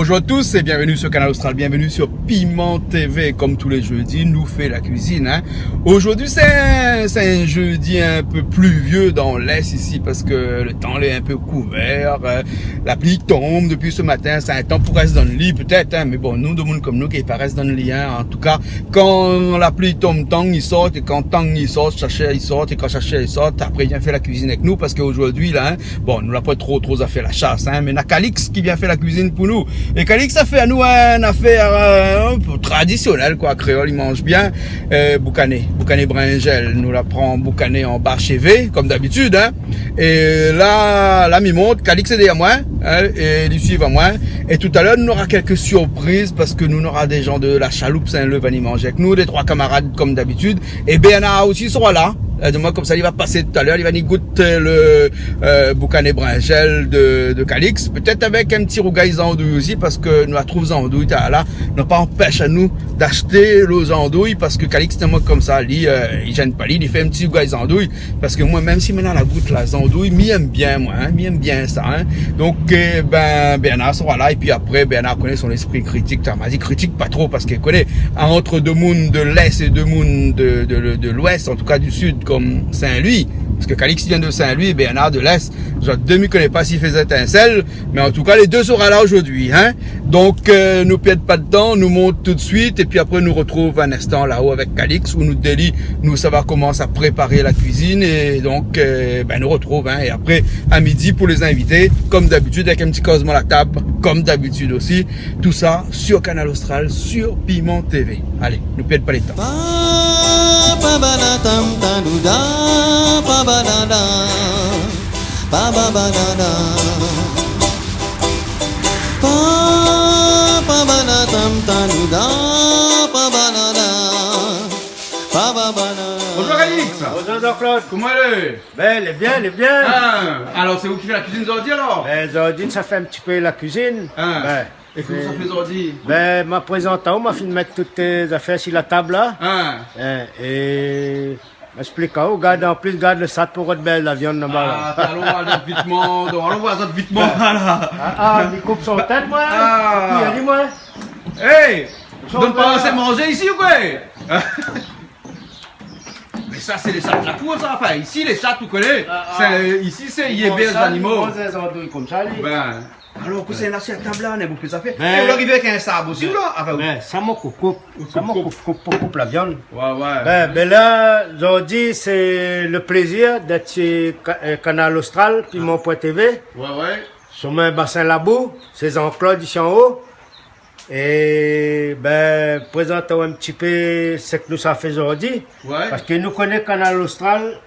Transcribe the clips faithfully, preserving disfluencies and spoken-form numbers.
Bonjour à tous et bienvenue sur Kanal Austral, bienvenue sur Piment T V. Comme tous les jeudis, nou fé la kuizine, hein. Aujourd'hui, c'est un, c'est un jeudi un peu pluvieux dans l'Est ici parce que le temps est un peu couvert, euh, la pluie tombe depuis ce matin, c'est un temps pour rester dans le lit peut-être, hein, mais bon, nou, demoun konm nou, ki pa rès dan li, hein. En tout cas, kan la pli i tonm, tang i sort, é kan tang i sort, shashèr i sort, é kan shashèr i sort, apré i vien fé la kuizine avèk nou, parske zordi la, hein, bon, nou la pa tro, tro a fé la shas, hein, mé na Calix ki vien fé la kuizine pou nou. É Calix la fé anou in afèr, euh, tradisionèl, koi, kréol i manz bien, euh, boukané, boukané brinzèl. Nou la pran boukané anba shové, konm dabitid, hein. É la, la mi mont, Calix lé dèrièr moin, hein, é li suiv amoin. É talèr, nou nora kèlk sirpriz parske nou nora dé zan de la Chaloupe Saint-Leu vni manz avèk nou, dé troi kamarad konm dabitid. É Bernard osi sera la. Euh, di amoin konmsa, li va pasé talèr, li va vni gout, euh, le, euh, boukané brinzèl de, de Calix. Pétèt avèk in ti rougay zandouy osi, parske nou la trouv zandouy talèr la. Na pa anpèsh anou d'ashté lo zandouy, parske Calix, di amoin konmsa, li, euh, i zèn pa li, li fé in ti rougay zandouy. Parske moin, mèm si mi néna la gout la zandouy, mi èm bien, moin, hein, mi èm bien sa, hein. Donk, euh, bin, Bernard sera la, épi apré, Bernard koné son léspri kritik, sa, ma di kritik pa tro, parske koné, ant demoun de l'Est é demoun de, de, de, de l'Ouest, an tou ka di Sud, konm Saint-Louis, parske Calix i vien de Saint-Louis, Bernard de l'Est, zot dé, mi koné pa si i fé zétinsèl, mé an tou ka, lé dé sera la zordi, hein. Donk, euh, nou pèrd pa d'tan, nou mont tout suit, épi apré nou rotrouv in instan laò avèk Calix, ousa nou déli, nou sava komans a préparé la kuizine, é donk, euh, bin, nou rotrouv, hein, é apré, a midi pou lé zinvité, konm dabitid, avèk in ti kozman la tab, konm dabitid osi, tousa sur Kanal Austral, sur Piment T V. Alé, nou pèrd pa le tan. Pa, pa, ba, la, tam, ta, dou, da, pa, ba, la, la. Pa, ba, ba, da, da. Pa, pa, ba, da, tam, ta, dou, da. Pa, ba, ba, da, da. Pa, ba, ba, da, da. Bonjour, Calix. Bonjour, Jean-Claude. Koman i lé ? Bin, lé bien, lé bien. Ah, alor, sé ou ki fé la kuizine zordi, alor ? Bin, zordi, sa fé in ti pé la kuizine. Ah. Bin, é koman sa fé zordi ? Bin, ma prézant aou, ma fine mèt tout, euh, zafèr si la tab la. Ah. Hein, é Esplik aou, gard, an plis, gard le sat pou rod bèl la viann laba la. Ah, alon voir zot vitman, donk, alon voir zot vitman, la. Ah, ah, li koup son tèt, moin. Ah. Sé ki, li, moin ? Hey, donn pa asé manzé isi, ou koi ? Mé sa, sé lé sat la kour, sa. Anfin, isi, lé sat, ou koné. Ah, ah. Sé, euh, isi, sé, i ébèrz zanimo. Manz sa, li manz in zandouy konmsa, li. Bin. Alor, kosa néna si la tab la, néna bonpé zafèr. Bin, é ou la ariv avèk in sab osi, ou la ? Anfin, bin, sa mon koup, koup. Ou sa mon koup, koup, koup, koup la viann. Ouais, ouais. Bin, bin la, zordi, sé le plézir d'èt si Ka-, euh, Kanal Austral, Piment T V. Ouais, ouais. Somin Basin Labou, sé Jean-Claude isi anlèr. É, bin, prézant aou in ti pé sak nou sa fé zordi. Ouais. Parske nou koné Kanal Austral,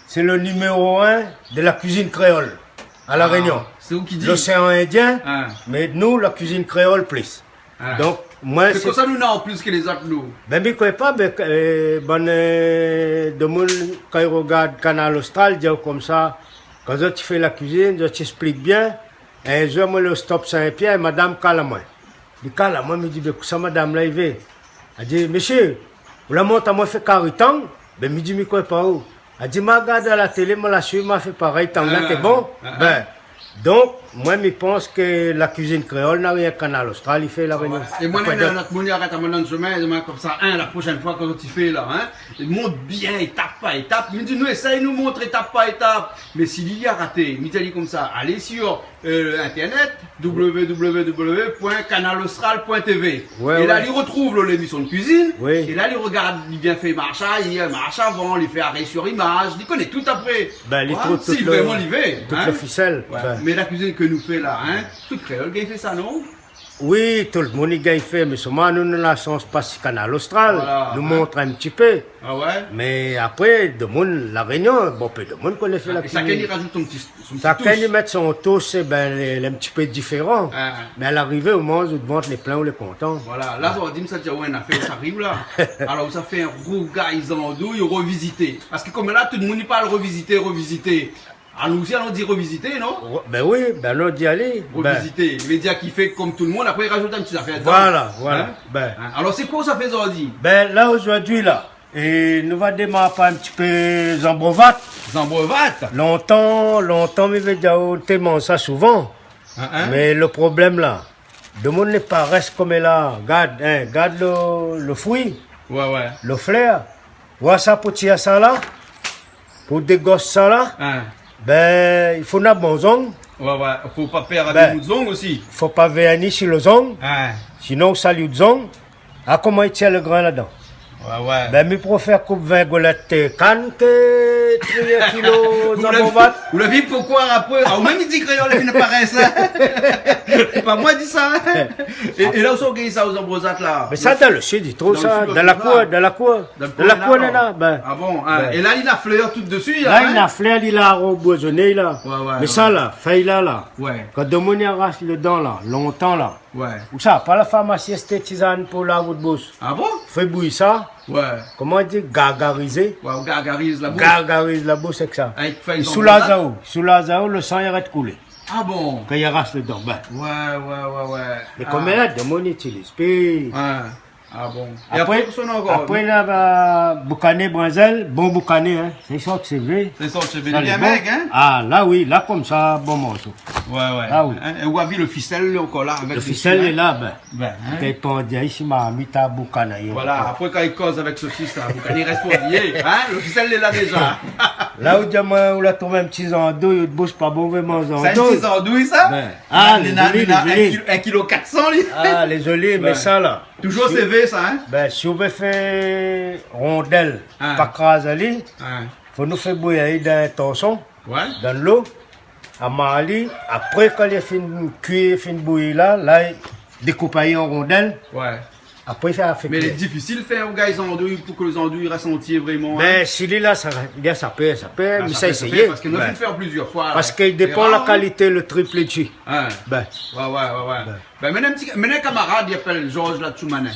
sé le niméro un de la kuizine kréol a La Rényon. Ah, sé ou ki di ? Loséan Indien, ah, mé nou, la kuizine kréol plis. Ah. Donk, moin, sé kosa nou néna an plis ke lézot, nou ? Bin, mi kroi pa, bin, euh, bann, euh, demoun, kan i rogard Kanal Austral, i di aou konmsa, kan zot i fé la kuizine, zot i esplik bien. In zour, moin lé o Stop Saint-Pierre, madam kal amoin. Li kal amoin, mi di, bin, kosa madam la i vé ? Èl di, mésyé, ou la mont amoin fé kari tang ? Bin, mi di, mi kroi pa ou. Èl di, ma gard a la télé, ma la suiv, ma fé parèy, tang la té bon. Ah, ah. Bin, donk, moin, mi pans ke la kuizine kréol, na rienk Kanal Austral i fé La Rényon. Ah ouais. É moin, apré, néna in ot moun i arèt amoin dan le shomin, i di amoin konmsa, hein, la proshèn foi, kan zot i fé la, hein, i mont bien étap par étap. Mi di, nou éséy, nou mont étap par étap. Mé si li la raté, mi di ali konmsa, alé sur euh, internet, w w w point kanal austral point t v. Ouais, ouais. É la, li rotrouv lo, lémision de kuizine. Oui. É la, li rogard, li vien fé marsh arièr, marsh avan, li fé aré sur imaz, li koné tout apré. Bin, li trouv tout, si vréman li vé, tout lo fisèl. Ouais. Bin. Mé la kuizine ke nou fé la, hein, tout kréol i gingn fé sa, non ? Oui, tout demoun i gingn fé, mé solman nou, nou néna la shans pas si Kanal Austral, nou mont in ti pé. Voilà, hein. Ah ouais ? Mé apré, demoun La Rényon, bonpé demoun koné fé la kuizine. Ah, é shakinn i razout son ti Shakinn i mèt son tous, é bin, lé, lé in ti pé diféran. Ah. Mé a larivé, omwin, out vant lé plin, ou lé kontan. Voilà, la, sa va di, sa, ou la in afèr, sa ariv la. Alor, sa fé in rougay zandouy revizité. Parske konm la, tout demoun i parl revizité, revizité. Alor, osi, alon di revizité, non ? Re-, bin oui, bin, alon di alé. Revizité. Bin. Vé dir ki fé konm tout demoun, apré, i razout in ti zafèr dedan. Voilà, voilà. Hein ? Bin. Hein ? Alor, sé koi sa fé zordi ? Bin, la, zordi, la, É nou va démar par in ti pé zanbrovat. Zanbrovat ? Lontan, lontan, mi vé dir aou, té manz sa souvan. Hein, hein ? Mé lo problèm la, Demoun lé parès koméla, gard, in, gard lo, lo frui, Ouais, ouais. lo flèr. Oir sa pou tir sa la, pou dégos sa la, Hein. bin, i fo na bon zong. Ouais, ouais. Fo pa pèr Bin, abim out zong osi. fo pa vèrni si lo zong, Hein. sinon ou sali out zong. Ah, koman i tir lo grin ladan ? Ouais, ouais. Bin, mi préfèr koup vin golèt, euh, kann ke triy kilo Ou la vi, zanbrovat. ou la vi poukoué apré ? Ah, ou mèm i di kréol, i fine parèy sa. Sé pa moin di sa, hein. É, é la, ousa ou gingn sa, o zanbrozat la ? Mé sa, dan lo sid, i trouv Dan lo sa, sid, dan la kour, dan la kour. Dan lo kour, la, bin. Ah bon, hein. Bin. É la, li na flèr tout dési, La, hein ? li na flèr, li la robozoné, la. Ouais, ouais, Mé ouais. sa, la, fèy la, la. Ouais. Kan demoun i aras lo dan, la, lontan, la, Ouais. Ou sa, pa la farmasi èstétizan pou lav out boush. Ah bon ? Fé bouyi sa. Ouais. Koman i di ? Gargarizé. Ouais, ou gargariz la boush. Gargariz la boush èk sa. Avèk fèy I soulaz zanbrozat. aou, i soulaz aou, lo san i arèt koulé. Ah bon ? Kan i aras lo dan, bin. Ouais, ouais, ouais, ouais. Mé Ah. koméla, demoun i itiliz pi. Ouais. Ah bon. É Apré, apré, kosa néna ankor ? apré, la, ba, boukané, brinzèl, bon boukané, hein. Sé sa ke sé vré. Sé sa ke sé vré. Sa, Li lé lé bien bon. mèg, hein ? Ah, la, oui, la, konmsa, bon morso. Ouais, ouais. Ah, oui. Hein, é ou la vi lo fisèl, lé ankor la, avèk Lo dési, fisèl hein ? lé la, bin. Bin, hein ? Kan i pran, di, isi, marmit a boukané, Voilà, ankor. apré, kan i koz avèk sosis, la, boukané, i rès pou di, hein ? Lo fisèl lé la déza. La, ou di amoin, ou la trouv in ti zandouy, out boush pa bon, vréman, Sé in zandouy. ti zandouy, sa ? Bin. Ah, Li lé na, zoli, li lé na in zoli. kilo, in kilo kat san, li. Ah, lé zoli, mé Bin. sa, la. Toujour Si sé vé, sa, hein ? Bin, si ou vé fé rondèl, Ah. pa kraz ali, Ah. fo nou fé bouyi ali dan in torson, Ouais. dan lo, amar ali, apré, kan li fine kui, fine bouyi la, la, i dékoup ali an rondèl, Ouais. apré, sa fé Mé lé kui. difisil fé rougay zandouy pou ke lo zandouy i rès antié vréman, hein ? Bin, si li la, sa, li la, sa pé, sa pé, Ah, mé sa sa pé, sa éséyé. pé, parske nou Bin. fine fé plizièr foi. Parske i Sé dépan la rar, hein ? kalité, lo trip lé dsi. Hein. Bin. Ouais, ouais, ouais, ouais. Bin. Bin, mé néna in ti, mé néna in kamarad, i apèl Georges la, Tchoumanin.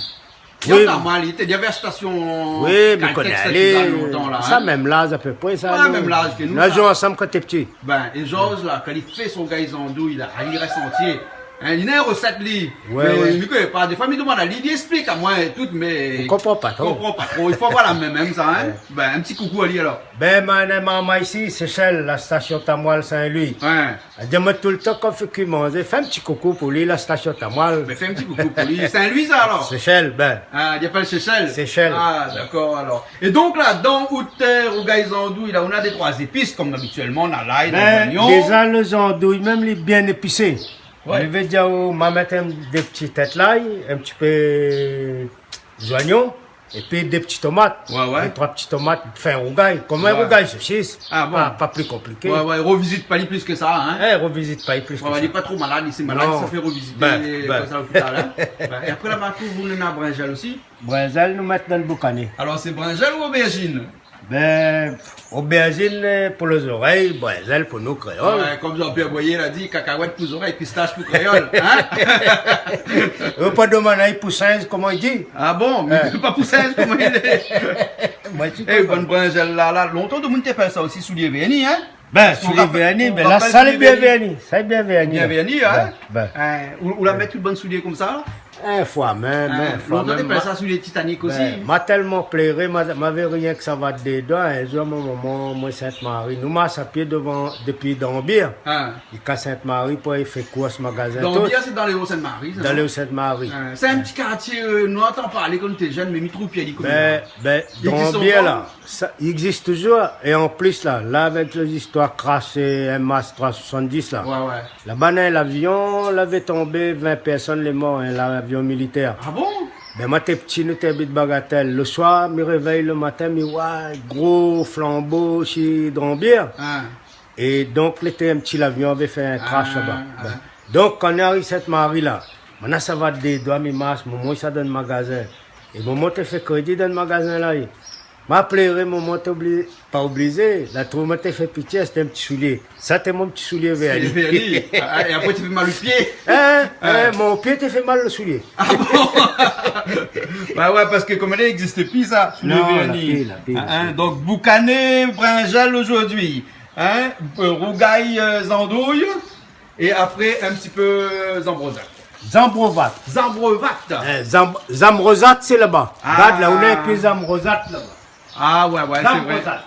Oui. Li antann amoin, li té, li té avé stasion Oui, mé Caltex, koné sa, ali, lontan la, sa hein. mèm laz apépré, sa, Ouais, nou. mèm laz ke nou, Nou la sa. zoué ansanm kan té pti. Bin, é Georges, la, kan li fé son rougay zandouy, la, ali, i rès antié. Hein, li na in rosèt, li. Ouais, Mé ouais. mi koné pa. Défoi, mi domann ali, li ésplik amoin tout, mé Ou konpran pa tro. konpran pa tro. I fo avoir la min mèm, sa, hein. Ouais. Bin, in ti koukou ali, alor. Bin, ma, ma, ma, isi, Séchèl, la stasion Tamwal Sin-Lwi. Ouais. Èl i di amoin toultan kan i fé kui manzé, fé in ti koukou pou li, la stasion Tamwal. Mé fé in ti koukou pou li. Sin-Lwi, sa, alor ? Séchèl, bin. Ah, i apèl Séchèl ? Séchèl. Ah, dakor, alor. É donk, la, dan out, euh, rougay zandouy, la, ou na dé troi zépis, konm abitièlman, na lay, na Bin, zoignon. déza, lo zandouy, mèm, li lé bien épisé. Ouais. Mi vé dir, ou ma mèt in, dé ti tèt lay, in ti pé zoignon, épi dé ti tomat. Ouais, ouais. Dé, troi ti tomat, fé in rougay. Konm in Ouais. rougay sosis. Ah bon ? Pa, pa pli konpliké. Ouais, ouais, rovizit pa li plis ke sa, hein ? Eh, rovizit pa li plis ke sa. Ouais, li lé pa tro malad, li, sé malad, Non. sa fé rovizité, Bin, bin. konmsa, lopital, hein ? Bin, é apré, la, ma trouv, ou na brinzèl osi ? Brinzèl, nou mèt dan lo boukané. Alor, sé brinzèl ou obèrzine ? Bin, obèrzine, euh, pou lo zorèy, brinzèl pou nou kréol. Ouais, konm Jean-Pierre Boyer la di, kakawèt pou zorèy, pistash pou kréol, hein ? Ou pa domann ali pou sinz, koman i di ? Ah bon ? Mé Ouais. pa pou sinz, koman i di ? Moin, mi Eh, koné pa. bann brinzèl la, la. Lontan, demoun té apèl sa osi soulié vèrni, hein ? Bin, Ou soulié rapèl, vèrni, ou bin, la, rapèl sa, lé soulié bien vèrni. vèrni. Sa lé bien vèrni, Bien la. vèrni, hein ? Bin, bin. Hein, ou, ou la mèt tout bann soulié konmsa, la ? In foi mèm, Hein, in foi lontan, mèm, té apèl ma, sa soulié Titanic osi. bin, ma tèlman pléré, ma, mavé rienk savat dé doi. In zour, mon momon, moin, Sint-Mari, nou marsh a pié dovan, dopi Danbir. Hein. Ziska Sint-Mari pou alé fé kours, magazin, tout. Danbir, sé dan lé O Sint-Mari, sa, Dan non ? lé O Sint-Mari. Hein, sé in ti kartié, euh, nou antann parlé kan nou té jenn, mé mi trouv pi ali koméla. Bin, bin, I égzis Danbir, ankor ? la, sa, i égzis toujour. É an plis, la, la, avèk lé zistoir kras, euh, M H troi san soisanndis, la. Ouais, ouais. Laba, néna in lavion lavé tonbé, vin pèrsone lé mor, in lavion militèr. Ah bon ? Bin, moin té pti, nou té abit Bagatèl. Lo soir, mi révèy lo matin, mi oi gro flanbo si Danbir. Hein. É donk, lété in ti lavion lavé fé in kras Ah, laba. ah. Bin, donk, kan nou ariv Sint-Mari, la, moin na savat dé doi, mi marsh, momon i sa dan magazin. É momon té fé krédi dan magazin la, é ma pléré, momon té obli-, pa oblizé, la trouv moin té fé pitié, sété in ti soulié. Sa té mon ti soulié vèrni. Soulié vèrni. Ah, é apré, té fé mal o pié. Hein, Hein. hein, mon pié té fé mal lo soulié. Ah bon ? Bah ouais, parske konm i égzis pi sa, soulié Non, la vèrni. pi, la pi, Hein, la hein, pi. donk, boukané, brinzèl zordi. Hein, euh, rougay, euh, zandouy. É apré, in ti pé zanbrozat. Zanbrovat. Zanbrovat. Eh, zanm-, zanbrozat, sé laba. Ah. Gard la, ou néna in pé zanbrozat laba. Ah ouais, ouais, sé vré. Zanbrozat.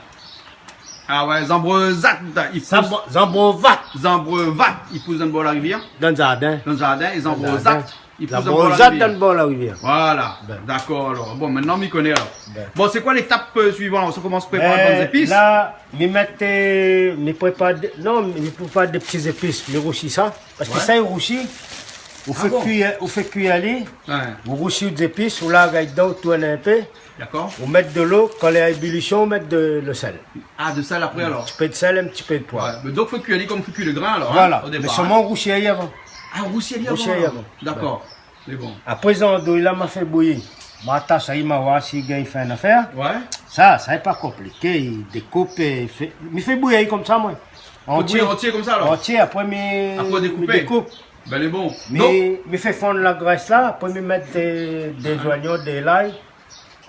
Ah ouais, zanbrozat, i pous. Zanbro-, zanbrovat. Zanbrovat, i pous dann bor la rivièr. Dann zardin. Dann zardin, é zanbrozat, i pous dann bor la rivièr. Dann zardin. Zanbrozat dann bor la rivièr. Voilà. Bin. Dakor, alor. Bon, mintnan, mi koné, alor. Bin. Bon, sé koi létap, euh, suivan, la ? Ou komans prépar bann zépis ? Bin, la, mi mèt, euh, mi prépar dé, non, mi prépar dé ti zépis, mi rousi sa. Parske sa i rousi, ou fé kui, ou fé kui ali, ou rousi out zépis, ou larg ali dedan, ou tourn in pé, ou mèt dolo, kan lé a ébulison, ou mèt de, le sèl. Ah, de sèl apré, alor ? In ti pé de sèl, in ti pé de poiv. Ouais, mé donk, fo kui ali konm fo kui le grin, alor, hein, o dépar, hein. Mé solman rousi ali avan. Ah, rousi ali avan. Rousi ali avan. Dakor. Mé bon. Apré, zandouy la, ma fé bouyi. Ma tas ali, ma oir si i gingn fé in nafèr. Ouais. Sa, sa lé pa konpliké. I dékoup, i fé, mi fé bouyi konmsa, moin. Fo bouyi antié konmsa, alor ? Antié, apré, mi, mi dékoup. Apré, dékoupé. Bin, lé bon. Mi, donk, mi fé fonn la grès la, apré, mi mèt dé, dé zoignon, dé lay.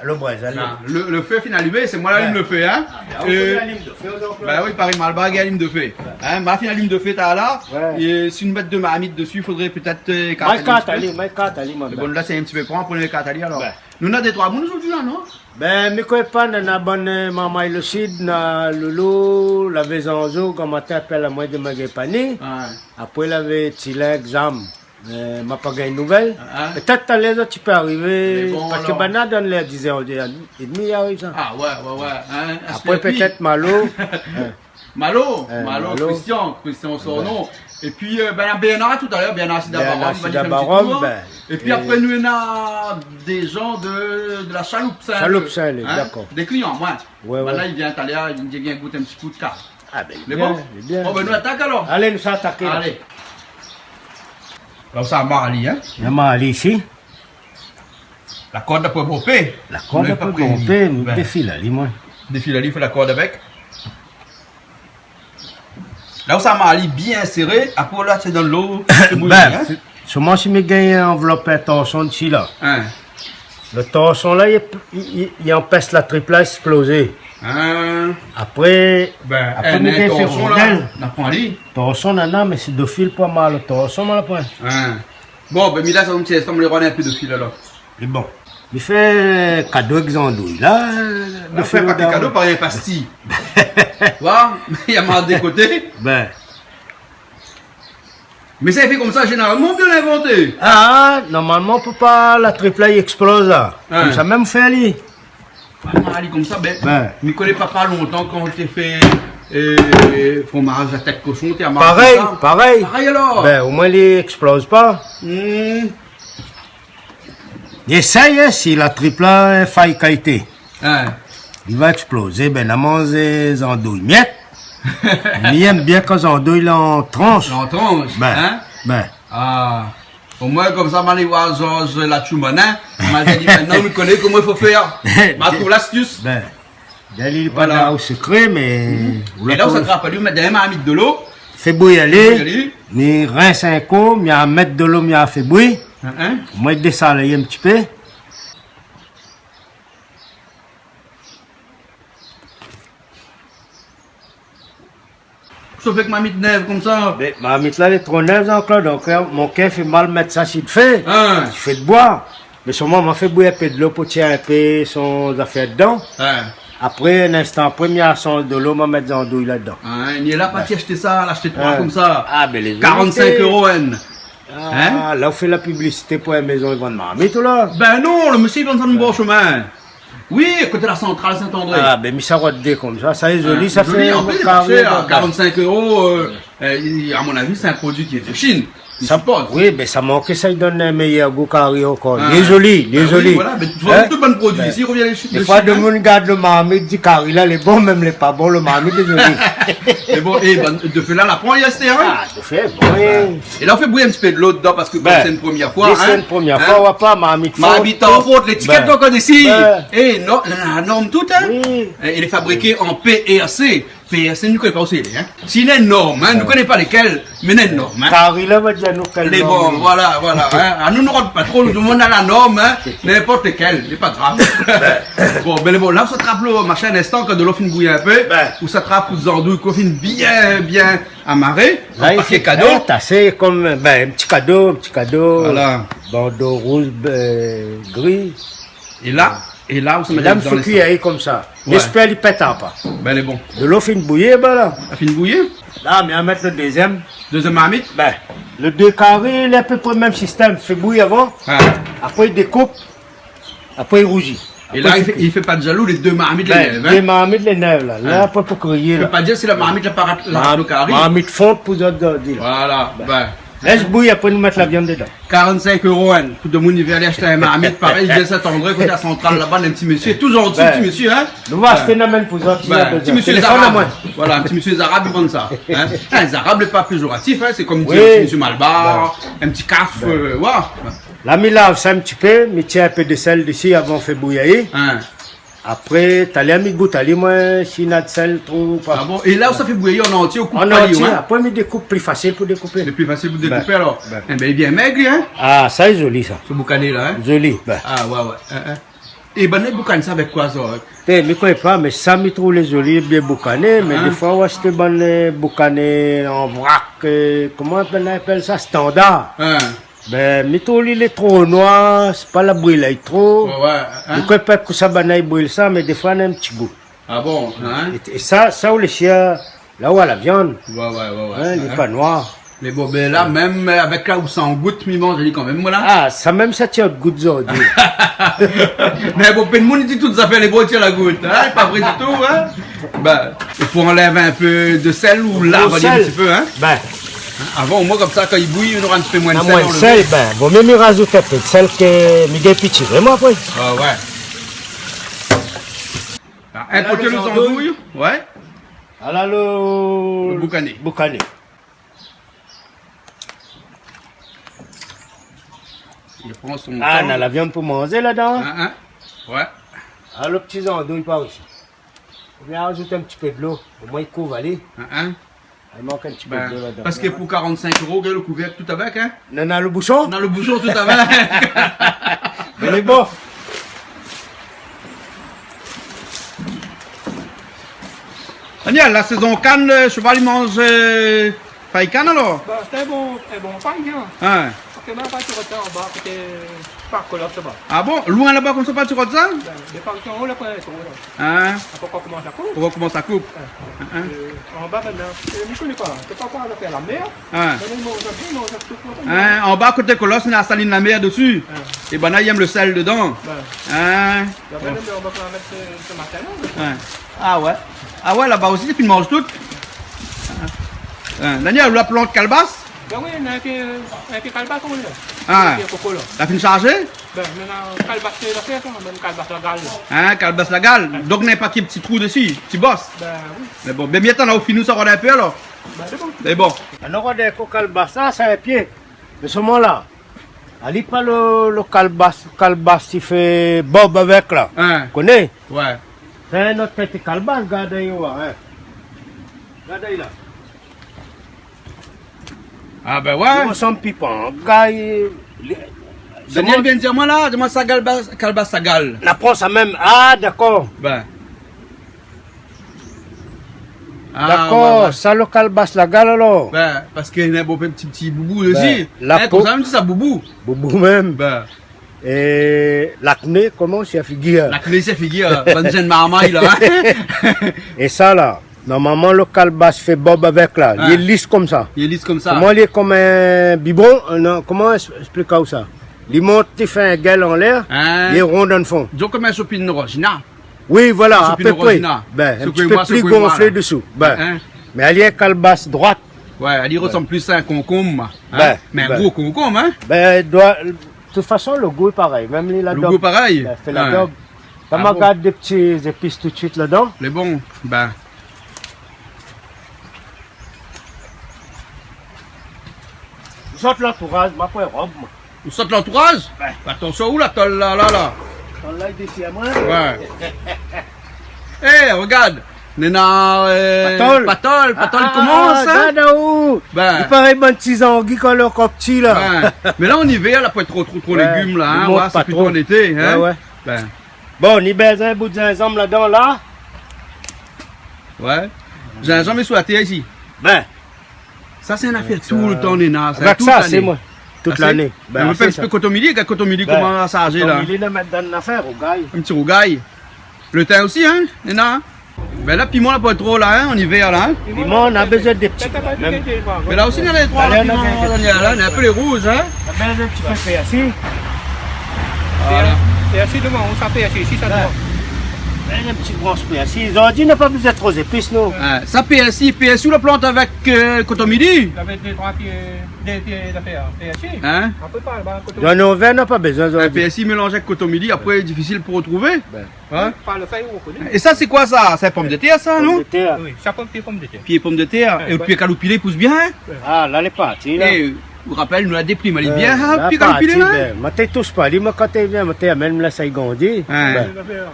Lo brèz, alé. La, le, le fé fine alimé, sé moin la alim le fé, hein. Ah, bin, ou koné alim de fé, donk, euh. Bin oui, paré Malbar i alim de fé. Ouais. Hein, ma fine alim de fé, talèr la. Ouais. É si nou mèt dé marmit dési, fodré pétèt, euh, kart ali. Mèt kart ali, mèt kart ali, mon gars. Bon, la, sé in ti pé pran, pran kart ali, alor. Ouais. Nou na dé troi moun zordi la, non ? Bin, mi koné pa, nana bann, euh, marmay le sid, na Loulou, lavé Zanzo, gran matin, apèl amoin, di ma gingn pa ni. Ouais. Apré, lavé Tilèk, Zam. Euh, ma pa gingn nouvèl. Ah, ah. Pétèt talèr zot i pé arivé, parske banna dann lèr dizèr é dmi i ariv sa. Ah, ouais, ouais, ouais. Hein, apré, S P P. Pétèt Malo. Malo, Malo, Christian, Christian Sornon. Épi, euh, bin, Bernard talèr, Bernard Sidabarom, Bernard Sidabarom, bin, épi apré, nou néna dé zan de, de la Chaloupe Saint-Leu. Chaloupe Saint-Leu, hein, dakor. Dé klian, moin. Ouais, ouais. Banna i vien talèr, i vien gout in ti kou de kar. Ah, bin, lé bon. Lé bien. Bon, bin, nou atak, alor. Alé, nou sa ataké, la. Alé. La, ou sa amar ali, hein ? Mi amar ali isi. La kord la pou bonpé. La kord la pou bonpé, mi défil ali, moin. Défil ali, fé la kord avèk. La, ou sa amar ali bien séré, apré, la, sé dann lo, sé bouyi, hein ? Bin, sé, solman si mi gingn anvlop in torson dési la. Hein. Le torson la, i, i, i, i anpès la trip la èksplozé. Hein. Apré, bin, apré, mi fé torson la, rondèl. Na pwin ali. Torson, nana, mé sé défil pou amar le torson, moin la pwin. Hein. Bon, bin, mi la, sa, mon ti èstom, lé roi in pé défil, alor. Lé bon. Mi fé kado èk zandouy la, la, défil pa kado, parèy in pasti. Wa, i amar dé koté. Bin. Mé sa i fé konmsa zénéralman, oubien ou la invanté ? Ah, normalman, pou pa la trip la i èksploz la. Hein. Konmsa mèm fé ali. Amar ali konmsa, bin, mi koné pa, pa lontan kan té fé, euh, fromaz a tèt koshon, té amar ali konmsa. Parèy, parèy. Parèy alor. Bin, omoin li èksploz pa. Hmm. Li éséy, hein, si la trip la, euh, fay kalité. Hein. Li va èksplozé, bin, na manz zandouy mièt. Mi èm bien kan zandouy lé an transh. Lé an transh, hein ? Bin, bin. Ah. Omoin, konmsa, ma alé oir Georges Latchoumanin. Ma di, mintnan, mi koné koman i fo fé. Ma trouv lastis. Bin, Dali, li pa dan lo sekré, mé... Mhm. É la, ou sa trap ali, ou mèt dann in marmit dolo. Fé bouyi ali. Fé bouyi ali. Mi rins in kou, mi amèt dolo, mi afé bouyi. Hein, hein. Moin désalé in ti pé. Sof èk marmit nèv konmsa. Mé marmit la, lé tro nèv ankor, donk, euh, mon kèr i fé mal mèt sa si dofé. Hein. Dofé d'boi. Mé solman, ma fé bouyi in pé dolo pou tir in pé son zafèr dedan. Hein. Apré, in instan apré, mi asans dolo, ma mèt zandouy ladan. Hein, ni la pa ti ashté sa, la ashté troi konmsa. Ah, mé lé zoli, karant-sink euro, hein. Ah, la ou fé la piblisité pou in mézon i vann marmit, ou la ? Bin non, le mésyé i vann sa dann bor shomin. Oui, koté la santral Saint-André. Ah, bin, mi sa rod dé konmsa. Sa lé zoli, sa fé in kari, karant-sink euro, euh, euh, a mon avi, sé in produi ki vien de Chine, mi sipoz. Oui, bin, sa mank, sa i donn in méyèr gou kari ankor. Lé zoli, lé zoli. Bin oui, voilà, mé tout, tout bann produi isi i revien de Chine, hein. Défoi, demoun i gard lo marmit, i di kari la lé bon, mèm lé pa bon, lo marmit lé zoli. Mé bon, é, bin, dofé la, la pran, i rès, hein. Ah, dofé, bon, oui. É la, ou fé bouyi in ti pé dolo dedan parske, bin, sé in promièr foi, hein. Sé in promièr foi, ou wa pa, marmit fon, tout. Marmit an fon, létikèt ankor dési. Bin. É non, la norm tout, hein. Oui. É, lé fabriké an P R C. P R C, nou koné pa ousa i lé, hein. Si néna in norm, hein, nou koné pa lékèl, mé néna in norm, hein. Kari la va dir anou kèl norm. Lé bon, voilà, voilà, hein. Anou, nou rant pa tro, nou, nou néna la norm, hein. Ninport lékèl, lé pa grav. Bon, bin, bon, la, ou sa trap lo mashin in instan, kan dolo fine bouyi in pé, ou sa trap out zandouy, kan fine bien, bien amaré, la, i fé paké kado. Tasé konm, bin, in ti kado, in ti kado. Voilà. Bando rouz, euh, gri. É la, É la, ou sa mèt la dan lé sal. Fé kui ali konmsa. Ouais. Lèspèr li pèt apa. Bin, lé bon. Dolo fine bouyi, bin la. La fine bouyi ? La, mi sa mèt lo dézyèm. Dézyèm marmit ? Bin, lo dé karé, lé apépré mèm sistèm. Fé bouyi avan. Ah. Apré, i dékoup. Apré, i rouzi. É la, i fé, i fé pa de zalou, lé dé marmit lé nèv, hein ? Bin, dé marmit lé nèv, la. La, apré, pou kriyé, la. Hein. Pé pa dir si la marmit la pa rat, la rat lo kari. Marmit fon pou zot, zot di, la. Voilà, bin. Lès bouyi, apré, nou mèt la vyann dedan. Karant-sink éro, hein, pou demoun i vien alé ashté in marmit, parèy, i vien Saint-André, koté la santral laba, in ti mésyé, tou zanti, ti mésyé, hein. Nou va ashté, nou amenn pou zot, si na bézoin. Bin, ti mésyé téléfone zarab. Voilà, ti mésyé zarab, i vann sa, hein. In zarab, lé pa péjoratif, hein, sé konm dir in ti mésyé malbar, in ti kaf, euh, voilà. La, mi lav sa in ti pé, mi tir in pé de sèl dési avan fé bouyi. Hein. Apré, talèr mi gout ali, moin, si na de sèl tro ou pa. Ah bon ? É la, ou sa fé bouyi an antié ou koup pa li, hein ? An antié. Apré, mi dékoup, pli fasil pou dékoupé. Lé pli fasil pou dékoupé, alor. Bin. Eh bin, lé bien mèg, hein ? Ah, sa lé zoli, sa. Zoli, bin. Ah, ouais, ouais. Hein, hein. É banna i boukann sa avèk koi, sa ? Té, mi koné pa, mé sa, mi trouv lé zoli, bien boukané, mé défoi, ou ashté bann, euh, boukané an vrak, euh, koman i apèl sa, standar. Hein. Bin, mi trouv li lé tro noir, sé pa la bril ali tro. Ouais, ouais, hein. Mi koné pa kosa banna i bril sa, mé défoi, na in ti gou. Ah bon, hein ? É, é sa, sa ou lé shèr, la ou na la vyann. Ouais, ouais, ouais, ouais. Hein, li lé pa noir. Mé bon, bin la, mèm, euh, avèk la ou san gout, mi manz ali kanmèm, voilà. Ah, sa mèm sa, ti gout zordi. Mé bon, pèn moun i di tout zafèr lé bon, ti la gout, hein, pa vré ditou, hein. Bin, i fo anlèv in pé de sèl ou lav ali in ti pé, hein. Bin. Hein, avan, omoin, konmsa, kan i bouyi, nora in ti pé moin de sèl. Na moin de sèl, bin, vo mié mi razout in pé de sèl ke mi gingn pi tiré, moin, apré. Ah, ouais. Ah, in koté lo zandouy, ouais. Ala lo boukané. Boukané. I pran son tan. Ah, na la vyann pou manzé ladan. Hein, hein. Ouais. Ah, lo ti zandouy par isi. Ou bien azout in ti pé dolo. Omoin, i kouv ali. Hein, hein. I mank in ti pé dolo ladan. Bin, parske pou karant-sink éro, gard lo kouvèrk tout avèk, hein. Non, non, lo boushon. Non, lo boushon tout avèk. Mé lé bon. Daniel, la sézon kann, euh, shoval i manz, euh, fèy kann, alor ? Bin, sé in bon, in bon fèy, hein. Hein. Parske moin, pa ti rod sa anba, koté, pa kolot laba. Ah bon ? Loin laba konmsa, pa ti rod sa ? Bin, dé par isi, ou la pran in tro, la. Hein ? Apré, ou komans a koup. Ou komans a koup. Hein. Hein, hein. Euh, anba, mintnan, euh, mi koné pa. Sé pa koi, la fé la mèr. Hein. Mé non, non, non, non, non, non. Hein, anba, koté kolos, na salin la mèr dési. Hein. É banna i èm lo sèl dedan. Bin. Hein. Bin, bin, non, mé ou va pa mèt, euh, tomat, non ? Hein. Ah ouais. Ah ouais, laba osi, i fine manz tout. Hein. Daniel, ou la plant kalbas ? Bin oui, na in pé, in pé kalbas, ou la. Ah. In pé koko, la. La fine sharzé ? Bin, mintnan, kalbas, sé la fèt, hein, mèm kalbas la gal. Hein, kalbas la gal. Donk, na pa ki ti trou dési, ti bos. Bin oui. Mé bon, bin, mi atann aou fini sa, rod in pé, alor. Bin, sé bon. Mé bon. Alor, rod in kou kalbas, sa, sé in pié. Mé solman la, ali pa lo, lo kalbas, kalbas i fé bob avèk la. Hein. Koné ? Ouais. Sé in ot kalté kalbas, gard ali, ouais, hein. Gard ali la. Ah bin ouais. I resanm pi pa an gay. Daniel vien dir amoin la, di amoin sa kalbas, kalbas sa gal. Na pran sa mèm. Ah, dakor. Bin. Ah, dakor, ouais, ouais. Sa lo kalbas la gal, alor. Bin, parske néna bonpé ti, ti boubou dési. Bin, la po. Konmsa mèm, sé sa, boubou. Boubou mèm. Bin. É lakné, koman, sé figir. Lakné, sé figir, bann jenn marmay la, hein. É sa la, normalman, lo kalbas i fé bob avèk la. Hein. Li lé lis konmsa. Li lé lis konmsa. Koman, li lé konm in bibon, euh, non, koman es-, èsplik aou sa ? Li mont, li fé in gèl anlèr, hein, li lé ron dan lo fon. Dizon konm in sopin rozina. Oui, voilà, a pé pré. Bin, in ti pé pli gonflé désou. Bin, mé ali in kalbas droit. Ouais, ali i resanm plis a in konkonm, hein. Bin, mé in gro konkonm, hein. Bin, doi, de tout fason, lo gou lé parèy. Mèm li la dog. Lo gou lé parèy. Bin, fé la dog. Ah bon. Sa ma gard dé ti zépis tout suit ladan. Lé bon, bin. Zot lantouraz, ma pran rob, moin. Ou sot lantouraz ? Ouais. Atansion, ou la tol la, la, la. Tol la, li dési amoin. Ouais. Eh, regard. Néna, euh, Patol. Patol, Patol, ah, i komans, ah, hein ? Gard aou. Bin. Li parèy bann ti zangi kan lé ankor pti, la. Ouais. Mé la, an ivèr, la poin tro, tro, tro légim, la, hein. Ouais, li mont pa tro. Oué, sé plito an été, hein. Ouais, ouais. Bin. Bon, ni bézoin bout zinzanm ladan, la. Ouais. Zinzanm lé sou la tèr isi. Bin. Sa sé in afèr toultan néna, sa, avèk tout sa, sé lané. Moin. Tout lané. Bin, nou fé in ti pé koton mili, gard koton mili koman la sarzé la. Koton mili, nou mèt dann nafèr, rougay. In ti rougay. Lo tin osi, in, néna. Bin la, piman la pa tro la, in, an ivèr la, in. Piman, nou na bezoin dé ti. Mé la osi, nou na lé troi piman, Daniel, la, nou na in pé lé rouz, in. Nou na bezoin in ti pé pèrsi. Voilà. Pèrsi, doman, ou sa pèrsi isi, sa doman. Bin, in ti bransh pèrsi. Zordi nou na pa bezoin tro zépis, nou. Sa pèrsi, pèrsi ou la plant avèk, eu, koton mili ? Avèk dé troi pié, dé pié zafèr, pèrsi. In ? Apré, pa, ba, koton mili. Dann an vèr, nou na pa bezoin zordi. Pèrsi mélanzé avèk koton mili, apré, difisil pou rotrouvé. Bin. In ? Pa lo fèy, ou koné. É sa, sé koi sa ? Sé pomdetèr sa, non ? Pomdetèr. Wi, sa pomdetèr, pomdetèr. Pié pomdetèr. É lo pié kaloupilé i pous bien, in ? A, la lé parti la. É, ou rapèl, nou la déplim, lé bien, in, pié kaloupilé la. Bin, moin té i tous pa li, moin, kan té i vien, moin té i amenn, moin lès ali grandi. Bin.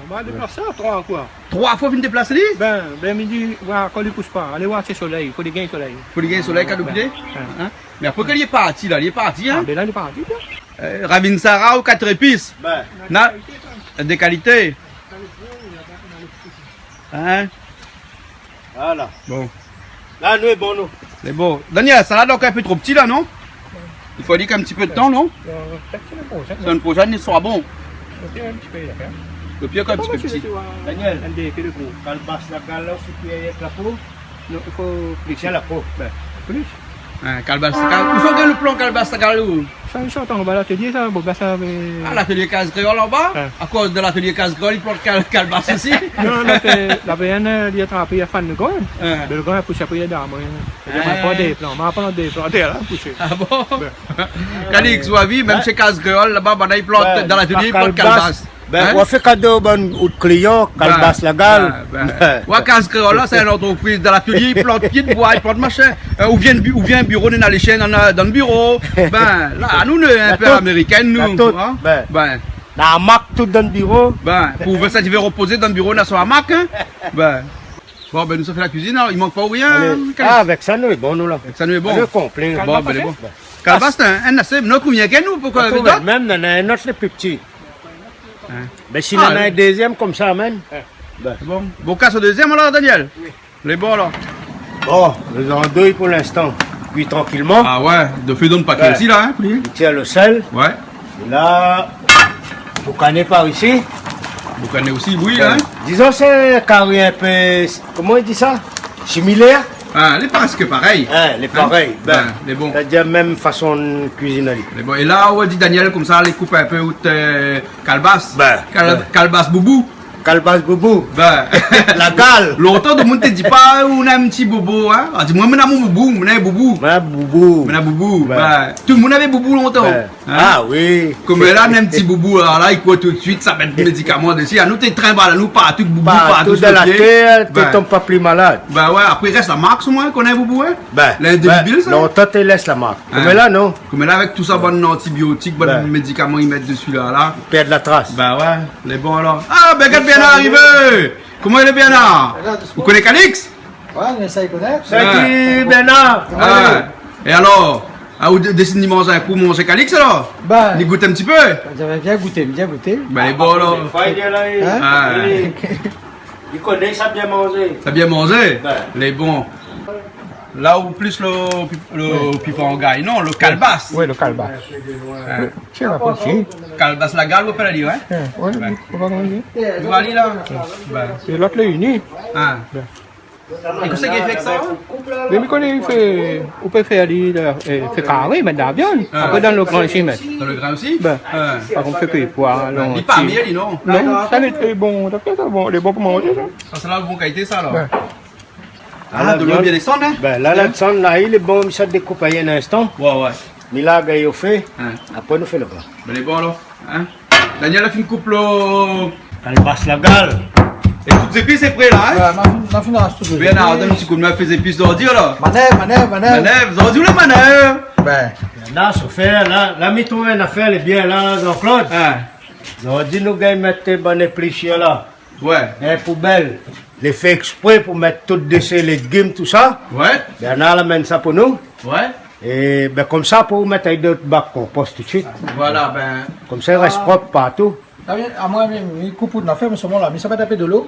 Moin la déplas sa troi foi. Troi foi fine déplas li ? Bin, bin, mi di, oua, kan li pous pa, alé oir si solèy, fo li gingn solèy. Fo li gingn solèy, kaloupilé. Bin. In ? Mé apré, kan li lé parti la, li lé parti, in ? A, bin la, li lé parti, bin. Eu, Ravine Sara ou Kat Épis ? Bin. Na dé kalité. In ? Voilà. Bon. La, nou lé bon, nou. Lé bon. Daniel, salad la ankor in pé tro pti la, non ? I fo li in ti pé d'tan, non ? Eu, pétèt semèn proshèn. Semèn proshèn, li sra bon. Lo pié in ti pé, dakor. Lo pié ankor in ti pé pti. Daniel, in dé pié de gro. Kalbas lagal la, ou fé kui avèk la po ? Non, i fo plis. Tiens, la po. Bin, plis. In, kalbas lagal. Ousa ou gingn lo plan kalbas lagal, ou ? Sa, sa, anba latelié, sa, bon, bin, sa, mé... A, latelié Kaz Kréol anba ? In. Akoz de latelié Kaz Kréol, i plant kal-, kalbas osi ? Non, non, sé, lavé in, eu, li la trapé, li la fann lo grin. In. Mé lo grin la pous, apré, li la di amoin. Li la pran dé plan, ma pran dé plan, té la, pousé. A bon ? Bin. Kalix, ou la vi, mèm shé Kaz Kréol, laba, banna i plant, dann latelié, i plant kalbas. Bin, ou la fé kado bann out klian, kalbas lagal. Bin, bin. Oua, Kaz Kréol la, sé in antrepriz dann latelié, i plant pié d'boi, i plant mashin. Eu, ou vien bi-, ou vien biro, néna lé shien dann, dann biro. Bin, la, nou, nou lé in pé amérikèn, nou, ou oi. Bin. Na amak tout dann biro. Bin, pou ou sa, ti vé repozé dann biro, na son amak, in. Bin. Bon, bin, nou sa fé la kuizine, alor, i mank pa rien, Kalix ? A, avèk sa, nou lé bon, nou, la. Avèk sa, nou lé bon. Nou lé konplé. Bon, bin, lé bon. Kalbas, in, in asé, nou, konbien k'nou, pou koi, avèk dot ? Mèm, néna in ot, lé pli pti. In. Mé si néna in dézièm konmsa, mèm. Bon. Bon, kas o dézièm, alor, Daniel ? Wi. Lé bon, alor. Bon, lé zandouy pou linstan kui trankilman. A oué, dofé donn pa ké osi, la, in, pli. Li tir lo sèl. Oué. É la, boukané par isi. Boukané osi, wi, in. Dizon, sé kari in pé, koman i di sa ? Similèr. A, lé prèsk parèy. In, lé parèy. Bin, lé bon. Sétadir mèm fason kuizine ali. Lé bon. É la, ou la di Daniel konmsa, alé koup in pé out, eu, kalbas. Bin, kal-, kalbas boubou. Kalbas boubou. Bin. Lagal. Lontan, domoun té di pa, ou néna in ti bobo, in ? A, di amoin, mi néna mon boubou, mi néna boubou. Mi néna boubou. Mi néna boubou. Bin. Bin. Tout domoun lavé boubou lontan. Bin. In ? A wi. Koméla, néna in ti boubou, alor la, i kour tout suit, sa mèt médikaman dési. A nou, té trinbal anou partou, boubou partou dan la tèr, té tonm pa pli malad. Bin oué, apré, i rès la mark, omoin, kan néna boubou, in ? Bin, lontan té lès la mark. In. Koméla, non. Koméla, avèk tout sa, bann antibiotik, bann médikaman i mèt dési la, la. I pèrd la tras. Bin oué, lé bon, alor. A, bin, gard, Bernard la arivé. Koman i lé, Bernard ? Ou koné Kalix ? Oué, mé sa, i koné. Salu, Bernard. Koman i lé ? É alor, a, ou dé-, désid manz in kou, manz Kalix, alor ? Bin. Ni gout in ti pé ? Bin, mi vien gouté, mi vien gouté. Bin, lé bon, alor. Fay, li lé la, li koné sa bien manzé. Sa bien manzé ? Bin. Lé bon. La ou plis lo pi-, lo pipangay, non, lo kalbas. Oué, lo kalbas. Oué. Lo, sé la poti. Kalbas lagal, ou apèl ali, oué ? Oué, oué, ou va manzé. Ou va alé la. Bin. É lot lé ini. A. Bin. É kosa ki fé sa, in ? Mé mi koné, i fé, ou pé fé ali, eu, fé karé, mèt dan la viann. A. Apré, dann lo grin osi, mèt. Dann lo grin osi ? Bin. A. Par kont, fé kui poi, lonti. Li pa mir, li, non ? Non, sa lé tré bon. Sa fé sa bon, lé bon pou manzé, sa. Sa, sé la bon kalité, sa, alor. Bin. A, la, dolo bien désann, in ? Bin, la, la désann, la, lé bon, mi sa dékoup ali in instan. Oué, oué. Mi la gingn fé. In. Apré, nou fé lo pa. Bin, lé bon, alor. In ? Daniel la fine koup lo kalbas lagal. É tout zépis lé pré la, in ? Oué, ma fine, ma fine ras tout zépis. Bernard, donn in ti kou d'min, fé zépis zordi, alor. Manèv, manèv, manèv. Manèv, zordi ou lé manèv. Bin. La, sofèr, la, la, mi trouv in nafèr, lé bien, la, Jean-Claude. In. Zordi, nou gingn mèt bann éplis la. Oué. In poubèl. Lé fé èksprè pou mèt tout dé sé légim, tousa. Oué. Bernard la amenn sa pou nou. Oué. É bin, konmsa, pou mèt ali dan out bak konpos tout suit. Voilà, bin. Konmsa, i rès prop partou. A oui, amoin, mi, mi koup out nafèr, mé solman la, mi sa mèt in pé dolo,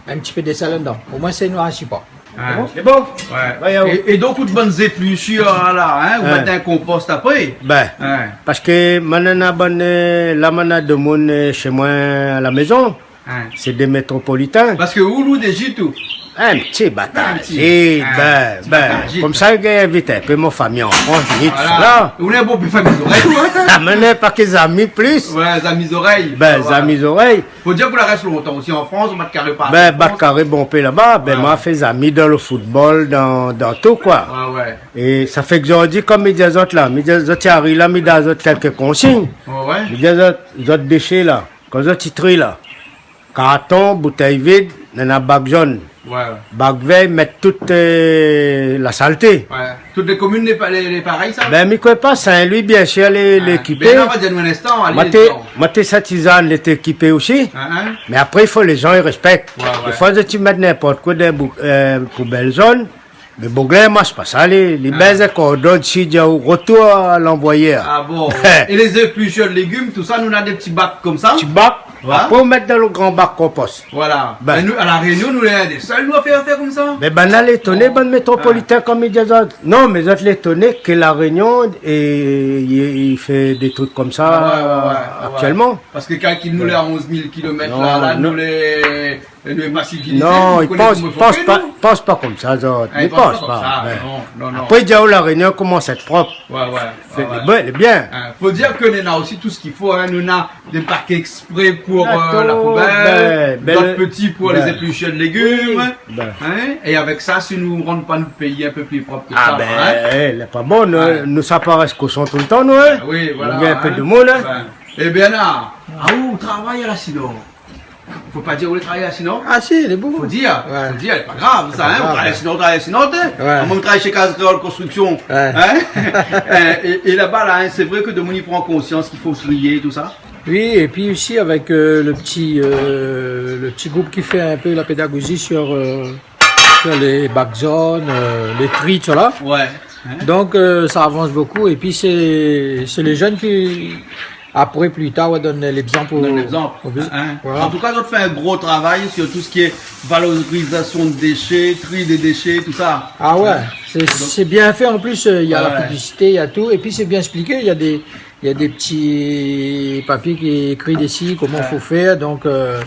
in ti pé d'sèl ladan. Omoin, sé noir, i si pa. Ah bon ? Sé bon ? Ouais. Ouais, ouais. É, é donk, out bann zéplisir la, hein, ou mèt dan konpos apré ? Ben, parske moin néna bann, euh, la moin néna demoun, euh, shé moin a la mézon. Hein. Sé dé métropolitin. Parske ou lou dé jit ou ? In ti batar jit. Ben, in ti, ben, ben, batar jit. Konmsa, i gingn invit in pé mon fami an Frans, vit, voilà. Ou néna in bonpé fami zorèy, ou, hein ? Ah, mé néna pa ke zami plis. Ouais, zami zorèy. Ben, zami zorèy. Fo dir ou la rès lontan osi an Frans, ou bat karé partou an Frans. Ben, bat karé bonpé laba, ben, moin la fé zami dan le football, dan, dan tout, koi. Ouais, ouais. É sa fé ke zordi, konm mi di azot la, mi di azot, i ariv la, mi done azot kèlk konsign. Ouais, ouais. Mi di azot, zot déshé la, kan zot i tri la, karton, boutèy vid, néna bak zone. Ouais, ouais. Bak vèr, mèt tout, euh, la salté. Ouais. Tout lé komine lé pa-, lé, lé parèy, sa ? Ben, mi kroi pa, Saint-Louis, biensir, lé, lé ékipé. Ben, la, va dir nou in instan, alé, moin té, moin té Sainte-Suzanne, lété ékipé osi. Hein, hein. Mé apré, i fo lé zan i rèspèk. Ouais, ouais. Défoi, zot i mèt ninport koi dan bou-, euh, poubèl zone. Mé Boglin i mash pa sa, li, li bèz in kordon, si di aou, retour à l'envoyeur. Ah bon ? É lé zéplisir légim, tousa, nou néna dé ti bak konmsa ? Ti bak. Ouais. Apré, ou mèt dan le gran bak konpos. Voilà. Ben. Mé nou, a La Rényon, nou lé inn dé sèl, nou, a fé, a fé konmsa. Mé banna lé étoné, bann métropolitin, konm i di azot. Non, mé zot lé étoné ke La Rényon, é, i, i fé dé trik konmsa, ah ouais, ouais, ouais, ouais, aktièlman. Parske kan nou lé a onz mil kilomèt la, la, nou lé É nou lé pa sivilizé, nou koné koman i fo fé, nou. Non, i pans, pans pa, pans pa konmsa, zot. Ah, i pans pa konmsa, ben. Non, non, non. Apré, i di aou, La Rényon i komans èt prop. Ouais, ouais, ouais, ouais. Sé lé bien, lé bien. Hein, fo dir ke nou néna osi tout sak i fo, hein. Nou néna dé park èksprè pou, euh, la poubèl, ben, ben, dot pti pou lé zéplisir de légim, hein. Oui, ben. É avèk sa, si nou rann pa nout péi in pé pli prop ke sa, hein. Ah ben, eh, lé pa bon, nou, nou sa pa rès koshon toultan, nou, hein. Ah oui, voilà, hein. Nou vien in pé de moun, hein. Ben. Eh bien, la, ah, ou travay a la Sinor. Fo pa dir ou lé travay a la Sinor ? Ah si, lé bon. Fo dir, fo dir, lé pa grav, sa, hein. Ou travay a la Sinor, ou travay a la Sinor, té. Ouais. Amoin, ou travay shé Kaz Kréol Konstriksion. Ouais. Hein ? É, é laba, la, hein, sé vré ke demoun i pran konsians k'i fo trié, tousa. Oui, et puis aussi avec, euh, le petit, euh, le petit groupe qui fait un peu la pédagogie sur, euh, sur les bacs jaunes, euh, les tri, tout ça là. Ouais. Hein ? Donc, euh, ça avance beaucoup. Et puis, c'est, c'est les jeunes qui, après, plus tard, ouais, donnent l'exemple au, au bus. Donn légzanp. Hein ? Voilà. An tou ka, zot i fé in gro travay sur tout sak lé valorizasion de déshé, tri dé déshé, tousa. Ah ouais, c'est, c'est bien fait. En plus, euh, il y a la publicité, il y a tout. Et puis, c'est bien expliqué. Il y a des, il y a des petits papiers qui écrivent dessus comment faut faire. Donc, euh,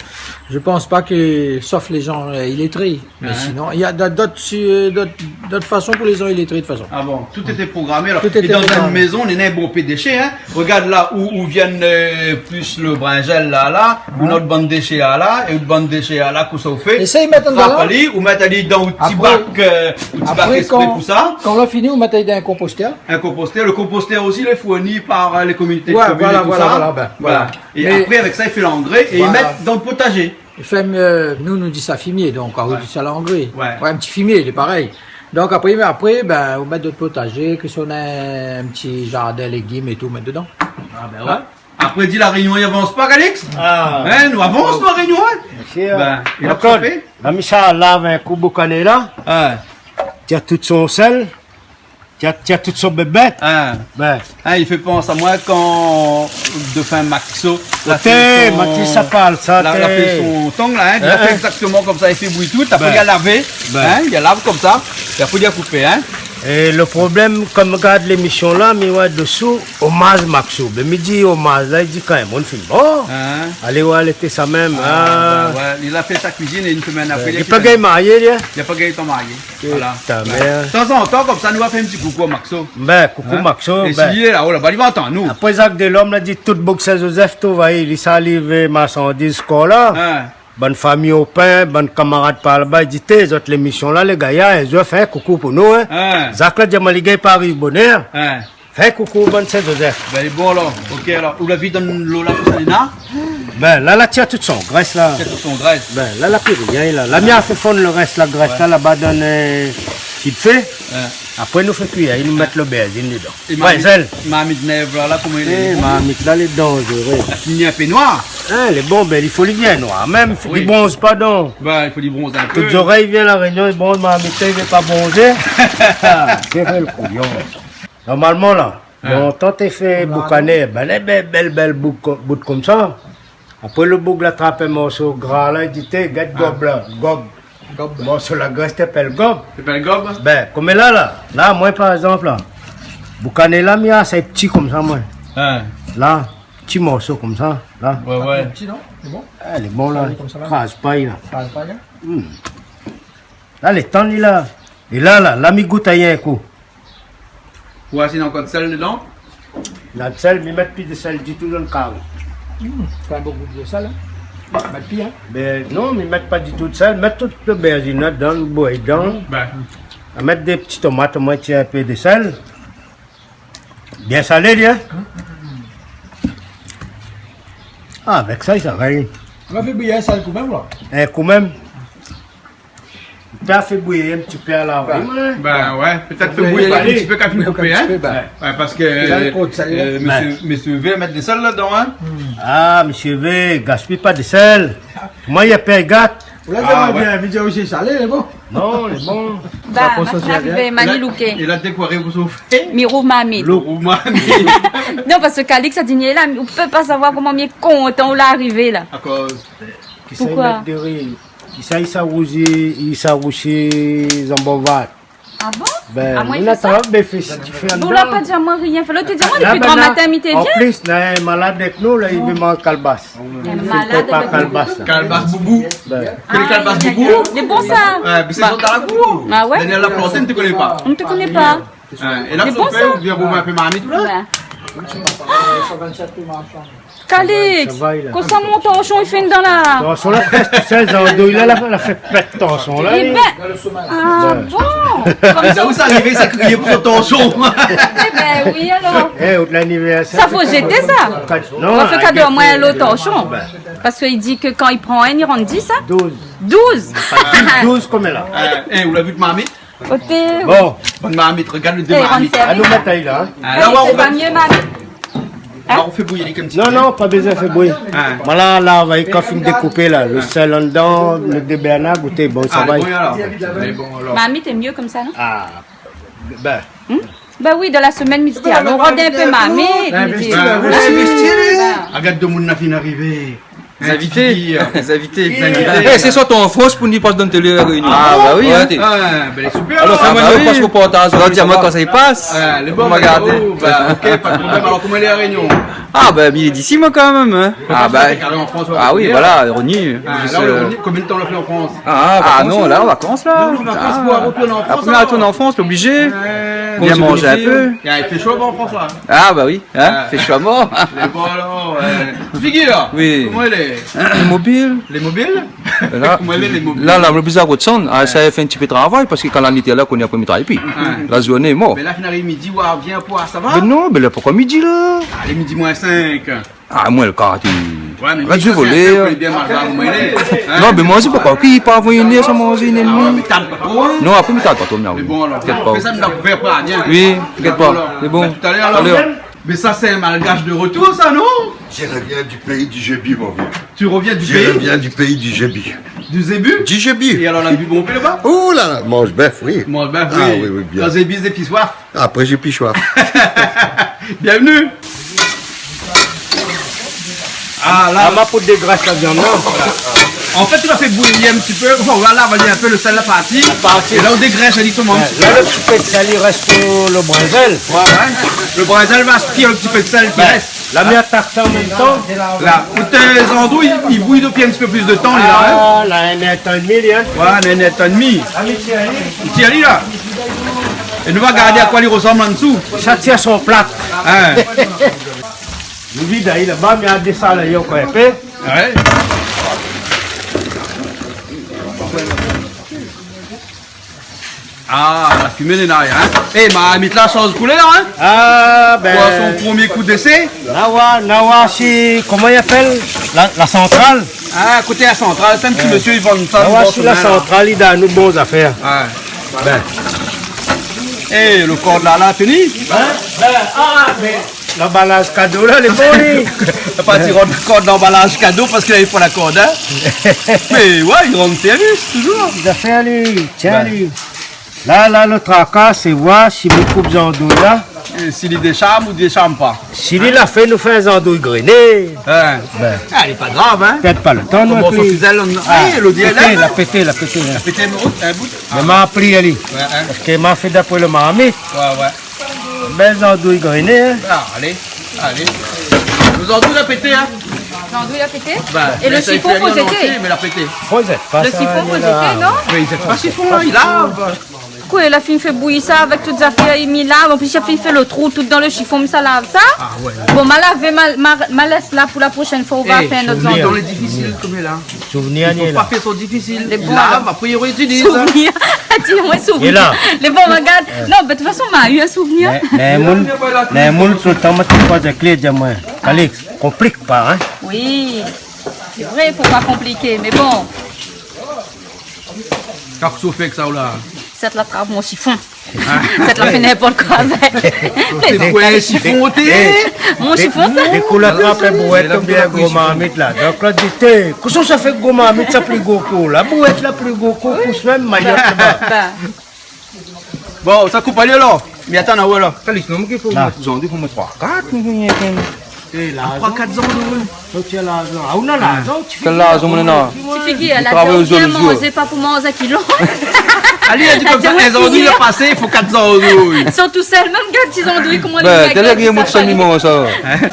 je pense pas que, sauf les gens, euh, illettrés. Mé sinon, néna d'ot, d'ot, d'ot fason pou lé zan illétré, de tout fason. Ah bon, tout lété programé, alor. Tout lété programé. É dan in mézon, néna bonpé déshé, hein. Rogard la, ou, ou vien, euh, plis le brinzèl la, la, ou nout bann déshé la, la, é out bann déshé la, la, kosa ou fé ? Éséy mèt andan la. Trap ali, ou mèt ali dan out ti bak, euh, out ti bak èksprè pou sa. Apré, kan, kan la fini, ou mèt ali dan in konpostèr. In konpostèr. Le konpostèr osi, lé fourni par, euh, lé komité de komine é tousa. Ouais, voilà, voilà, ben, voilà. É apré, avèk sa, i fé langré é i mèt dan le potazé. Fèm, euh, nou, nou di sa fimié, donk, ah, ou di sa langré. Ouais. Ouais, in ti fimié, lé parèy. Donk, apré, mé apré, ben, ou mèt dan le potazé, ke si ou néna in ti zardin légim é tout, ou mèt dedan. Ah, ben ouais. Hein ? Apré, di La Rényon i avans pa, Calix ? Ah. Hein, nou avans, nou, La Rényon, hein ? Bien sûr. Ben, é la, Jean-Claude, sa fé ? La mi sa lav in kou boukané la. Ah. Tir tout son sèl. Tir, tir tout son bébèt. Ah. Ben. Hein, i fé pans amoin kan défin Maxo la fé son, Maxi sa parl sa, la, la fé son tang la, hein, li la fé égzaktoman konmsa, i fé bouyi tout, apré li la lavé, hein, li la lav konmsa, é apré li la koupé, hein. É le problèm, kan mi gard lémision la, mi oi dosou, omaz Maxo. Ben, mi di omaz la, li di kan mèm, ou fine mor. Hein. Alé oir, lété sa mèm, ah. Ben ouais, li la fé sa kuizine é in semèn apré, li la kit. Li la pa gingn marié, li, hein ? Li la pa gingn tan marié. Voilà. Putain, mé, hein. Tanzantan, konmsa, nou va fé in ti koukou a Maxo. Ben, koukou Maxo, ben. É si li lé la, oh, laba, li va antann nou. Apré, Zak Delorme la di tout boug Sin-Zozèf, tout, voyé, li sa livré marsandiz kor la. Hein. Bann fami Opin, bann kamarad par laba, li di, té, zot lémision la, lé gayar, hein, zot fé in koukou pou nou, hein. Hein. Zak la di amoin li gingn pa ariv bonèr. Hein. Fé koukou bann Sin-Zozèf. Ben, lé bon, alor. Ok, alor. Ou la vi dan lo la, tousa, néna ? Ben, la, la tir tout son grès, la. Tir tout son grès. Ben, la, la pi rien, la. La mi fé fonn le rès, la grès, la, laba dan, euh, ti fé. Hein. Apré, nou fé kui, hein, nou mèt lobèrzine dedan. É marmit, zèl. Marmit nèv la, la, koman i lé ? É, bon, marmit la, lé danzéré. La fini in pé noir. Hein, lé bon, ben, i fo li vien noir. Mèm, i fo li bronz pa, donk. Ben, i fo li bronz in pé. Tout zorèy i vien La Rényon, i bronz, marmit la i vé pa bronzé. Sé vré, le kouyon. Normalman, la, lontan, té fé boukané, ben, lé bèl, bèl, bèl bout ko-, bout konmsa. Apré, le boug la trap in morso gra la, li di, té, gèt gob la, gob. Gob. Morso la grès té apèl gob. Té apèl gob ? Bin, konm la, la. La, moin, par égzanp, la, boukané la, mi asèy pti konmsa, moin. Hin. La, pti morso konmsa, la. Oué, oué. Pti, non ? Lé bon ? Ah, lé bon, la. Sa lé konmsa, la. Kraz pa, la. Kraz pa, la. Hmm. La, lé tann, la. É la, la, la, mi gout ali in kou. Pou oir si néna ankor d'sèl dedan ? Na d'sèl, mi mèt pi d'sèl ditou dan lo kari. Hmm, fé in bon gou d'sèl, hin. Mèt pi, hin. Bin non, mi mèt pa ditou d'sèl, mèt tout lo bèrzinot dedan, bouyé dedan. Bin. A mèt dé pti tomat, omoin, ti in pé d'sèl. Bien salé, li, hin. Ah, avèk sa, sa va alé. Nou va fé bouyir sa in kou mèm, la. In kou mèm. Ou pé fé bouyir in ti pé a la, oui, moin. Bin oué, pétèt fé bouyir in ti pé kan fine koupé, hin. Oué, parske, euh, mésyé, mésyé V i mèt d'sèl ladan, hin. Ah, mésyé V, gaspiy pa d'sèl. Moin, i apèl gat. Ou la demann bien, mi di, oh, sé salé, lé bon. Non, lé bon. Bin, sa pans ma fine arivé, mani louké. É la, dékoré pou sofé. Mi rouv marmit. Rouv marmit. Non, parske Calix la di, la, ou pé pa savoir koman mi lé kontan ou la arivé, la. Akoz ? Poukoi ? Kisa i mèt dori ? Kisa i sa rouzi, i sa rouzi zanbon vat ? Ah bon ? Bin, ah, moin, nou la fé sa. Travay, bin, fé si ti fé. Bon, la pa di amoin rien. Fo la té di amoin dopi gran matin, mi té vien. An plis, na in malad avèk nou, la, i vé manz kalbas. In malad avèk nou. Kalbas boubou. Bin. Kèl kalbas boubou ? Lé bon, sa. Oué, mé sé dan la kour. Ah oué ? Daniel la planté, mi té koné pa. Mi té koné pa. Oué, é la, lé bon, sa. Ou vien rouv in pé marmit, la ? Oué. Calix, sa va, la. Kosa mon torshon i fé dan la ? Torshon la, prèsk tou sèl, zandouy la, la, la fé pèt torshon la, li. Ébin, ah bon ? Konmsa, ousa arivé, sa kriyé pou son torshon. Ébin oui, alor. Eh, out lanivèrsèr. Sa fo zété, sa. Non, ou va fé kado amoin in lot torshon. Bin. Parske i di ke kan i pran inn, i rann dis, hin ? Douz. Douz. Douz konm la. Eh, eh, ou la vi marmit ? Oté. Bon. Bann marmit, regard lé dé marmit. Eh, rann sèrvis. Ah, nou mèt ali la, hin. Ah, la, sé pa myé, marmit. Hin ? La, ou fé bouyir konmsa. Non, non, pa bezoin fé bouyir. Ah. Voilà, la, ou oi, kan fine dékoupé, la, lo sèl andan, lo dé bèrna, gouté, bon, sa va. Ah, lé bon, alor. Lé bon, alor. Marmit lé myé konmsa, non ? Ah, bin. Hmm ? Bin oui, dan la semèn, mi di, alon rod in pé marmit, mi di. Bin oui. Voilà. Regard, domoun la fine arivé. Zinvité. Zinvité. Zinvité. Eh, sé soi ou an Frans pou ni pas dan télé La Rényon. Ah, ba oui, hin. Ah, bin, super. Alor, fé amoin in pas reportaz. Alor, di amoin koman sa i pas. Ah, lé bon, ou va gardé. Bin, OK, pa de problèm. Alor, koman i lé La Rényon ? Ah, bin, mi lé d'isi, moin, kan mèm, hin. Ah, ba. Ou lé an Frans, ou lé an Rényon. Ah oui, voilà, Rényon. Ah, la, ou lé an Rényon. Konbien d'tan ou la fé an Frans ? Ah, ah, non, la, an vakans, la. Non, non, an vakans, pou retourn an Frans, alor. Ah, pou retourn an Frans, lé oblizé. Oué. Bien manzé in pé. Bon, sé bien. Ah, i fé sho laba an Frans, la. Ah, ba oui. Hin ? Ah. Fé sho a mor. Lé bon, alor, oué. Figir, koman i lé ? Oui. Lé mobil. Lé mobil ? La, koman i lé, lé mobil ? La, la, lo bizar rotsann. Ah, sa i fé in ti pé travay, parske kan la nuit lé la, koné apré mi travay pi. Oué. La zourné lé mor. Mé la, fine ariv midi, ou vien pou, sa va ? Bin non, bin la, poukoi midi, la ? Ah, lé midi moin sink. Ah, moin, lo kar, ti... Oué, mé rèt midi, zot volé, sé in pé, hin. Ou koné bien Malbar, koman i lé, hin ? Non, mé moin, sé pa koi ki pa voyé sa manzé, ni... Ah oué, mé tard pa tro, hin ? Non, apré, mi tard pa tro, mi... Lé bon, alor. T'inquiète pas. Fé sa, nou la kouvèr pa, bien. Oui, t'inquiète pas. Lé bon, alor. Lé bon. Bin, talèr, alor. Allez, hop. Mé sa, sé in Malgash de retour, sa, non ? Je reviens du pays du Zébu, mon vieux. Tu reviens du pays ? Je reviens du pays du Zébu. Du Zébu ? Du Zébu. É alor, la vi bonpé laba ? Oh là là, manz bèf, oui. Manz bèf, oui. Ah oui, oui, bien. Kan zébi, zébi soif. Apré, zébi soif. Bienvenue. Ah, la. La, ma pou dégrès la viann, la. Voilà. An fèt, ou la fé bouyir in ti pé. Anfin, ou la lav in pé lo sèl la parti. La parti. É la, ou dégrès ali, koman ? Oué, la, lo ti pé d'sèl i rès sir lo brinzèl. Oué, oué. Lo brinzèl va aspir lo ti pé d'sèl ki rès. Oué. La, mi atak sa an mèm tan. La, pou té zandouy, i, i bouy dopi in ti pé plis de tan, li, la, hin ? Ah, la, in èr d'tan é dmi, li, hin ? Oué, in èr d'tan é dmi. Ti ali, la. É nou va gard a koi li resanm an dsou. Shak ti a son plat. Hin. Nou vid ali laba, mé a désal ali ankor in pé. Oué. Ah, la fimé lé la, hin. Eh, marmit la shanj koulèr, hin. Ah, bin. Pou son promié kou d'ésé. Na oir, na oir si, koman i apèl ? La, la santral. Ah, koté la santral, sé in ti mésyé, i vann sa, na oir si la santral i done anou bon zafèr. Oué. Bin. Eh, lo kord la, la, fini ? Hin ? Bin, ah, mé Lanbalaz kado la, lé bon, li. Sa pa ti rann kord lanbalaz kado parske la, i fo la kord, hin. Mé oué, i rann sèrvis, toujour. Zafèr, li, tien, li. La, la, lo traka, sé oir si mi koup zandouy la. Si li désharm ou désharm pa. Si li la fé, nou fé in zandouy grené. Hein. Ben. Ah, lé pa grav, hein. Pèrd pa lo tan, nou, épi. Koman sa, Fidèl, on... Ah, eh, lo dièl, pété, hein. La pété, la pété, hein. La pété, in bout, in bout. Mé ma pli ali. Ouais, hein. Parské ma fé dapré lo marmit. Ouais, ouais. Bèl zandouy grené, hein. Ah, alé, alé. Lo zandouy la pété, hein. Zandouy la pété. Ben, é lo shifon, fo zété. Mé la pété. Fo zété, pa sa, shifon, fo zété, non ? Mé zété pa shifon, la, li lav. Koué, la fine fé bouyi sa avèk tout zafèr, li mi lav. An plis, la fine fé lo trou tout dan lo shifon, mi sa lav sa. Ah ouais. Bon, ma lavé, ma, ma, ma lès la pou la proshèn foi, ou va fé in ot zandouy. Eh, dan lé difisil, koméla. Souvnir, i fo pa fé son difisil. Lé bon, lav, alor. Apré, i réitiliz, hein. Souvnir. Di amoin souvnir. Lé bon, ma gard. Non, ben, de tout fason, ma u in souvnir. Mé, mé moun, mé moun, toultan, ma ti foi de klé, di amoin, Calix, konplik pa, hein. Oui, sé vré, fo pa konpliké, mé bon. Kosa ou fé èk sa, ou la ? Sèt la trap mon shifon. Sèt la fé ninport koi avèk. Sé koi, shifon, té ? Mon shifon, sa ? Dé kou la trap in bouèt, konm di la gro marmit la. Donk la di, té, kosa sa fé gro marmit, sa pli gro k'ou la. Bouèt la pli gro k'ou, pous mèm, mayot laba. Bon, sa koup alé alor. Mé atann, awa la. Calix, non, mé ki fo mèt zandouy, fo mèt troi, kat, mé rien, rien. Eh, larzan. Troi, kat zandouy. Donk, ti larzan. Ah, ou na larzan, ti figir. Kèl larzan, mon néna ? Ti figir, la travay o zoli. Manzé pa pou manz in kilo. Ali la di konmsa, in zandouy la pasé, i fo kat zandouy. Son tousèl, mèm kat ti zandouy, koman li... Ben, tèl lé rien, mon sa, mi manz sa. Hein ?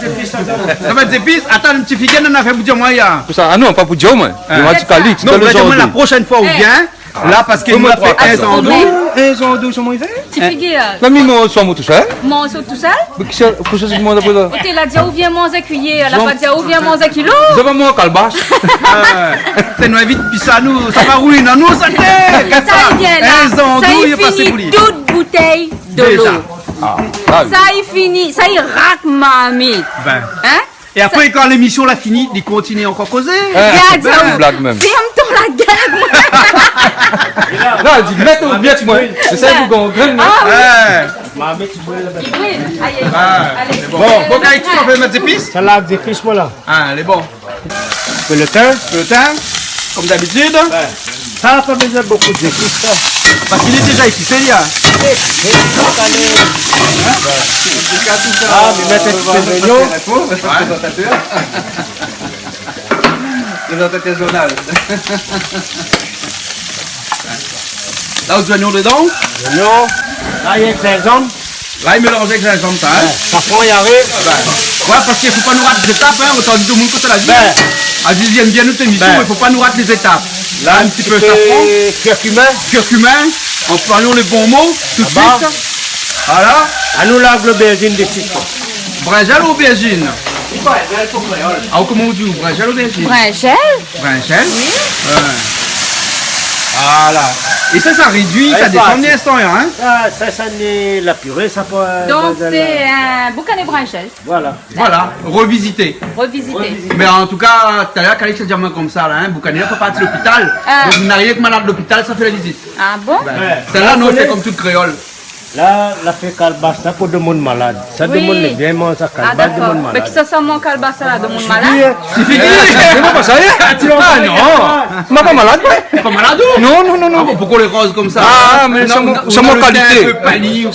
Non, mé zépis, atann, ti figir, nou la fé pou di amoin, ya. Pou sa, ah non, pa pou di amoin. Hein ? Mé ma di Calix, non, mé la proshèn foi ou vien, la, parské nou la fé in zandouy. In zandouy, sa moin i fé ? Ti figir. Mé mi manz sa, mon tousèl. Manz sa tousèl ? Mé kisa, kosa sé ki manz apré sa ? Oté, la di aou vien manz in kuiyèr, la pa di aou vien manz in kilo. Sa va, mon kalbas. Ah, té, nou évit pi sa, nou, sa va ruiné anou, sa, té. Sa i vien la. In zandouy, sa i fini tout boutèy dolo. Déza. Ah, ah oui. Sa i fini, sa i rak marmit. Ben. Hein ? É apré, kan lémisyon la fini, li kontinié ankor kozé. Ah, bèl blag mèm. Fèrm ton la gèl. Non, di mèt o mièt, moin. Sé sa, i gangrèn, non ? Ah oui. Ouais. Aïe, aïe, aïe. Ah, alé. Bon, bon, Calix, ou fé mèt zépis ? Sa la, zépis, voilà. Ah, lé bon. Pé lo tin. Pé lo tin, konm dabitid. Ouais. Sa, pa bezoin bokou zépis, sa. Parské li lé déza épis, li, hein. Ah, mé mèt in ti pé zoignon. Prézantatèr. Prézantatèr journal. La, ou zoignon dedan. Zoignon. La, néna zinzanm. La, i mélanz avèk zinzanm, sa, hein ? Ouais, safran i ariv. Ben, ouais, parské fo pa nou rat létap, hein, otan di domoun koté la di. Ben. A dizièm bien nout émisyon, ben, mé fo pa nou rat létap. La, in ti pé safran. Kurkuma. Kurkuma, anployon lé bon mo, tout suit. Voilà. Anou la, lobèrzine dési, koi. Brinzèl ou obèrzine ? Ah, koman ou di, brinzèl ou obèrzine ? Brinzèl. Brinzèl ? Oui. Ouais. Voilà. É sa, sa rédui, sa désann, hein ? Ah, sa, sa néna la piré, sa, pou, euh... Donk, sé in boukané brinzèl. Voilà. Voilà, révizité. Révizité. Mé an tou ka, talèr, Calix la di amoin konmsa, la, hein, boukané la pa parti lopital. Ah. Donk, na rienk malad lopital, sa fé la vizit. Ah bon ? Ben, ouais. Sèt-la, nou fé konm tout kréol. La, la fé kalbas la pou domoun malad. Sa, oui, domoun lé bien, manz sa kalbas, ah, dakor. Domoun malad. Mé kisa sa manz kalbas la, domoun malad ? Sifi, sifi. Mé non, pa sa, hein. Ah non. Ma pa malad, moin. Pa malad, ou ? Non, non, non, non. Ah bon, poukoi lé roz konmsa ? Ah, mé non, sa, non, mon, non, sa, non, mon kalité.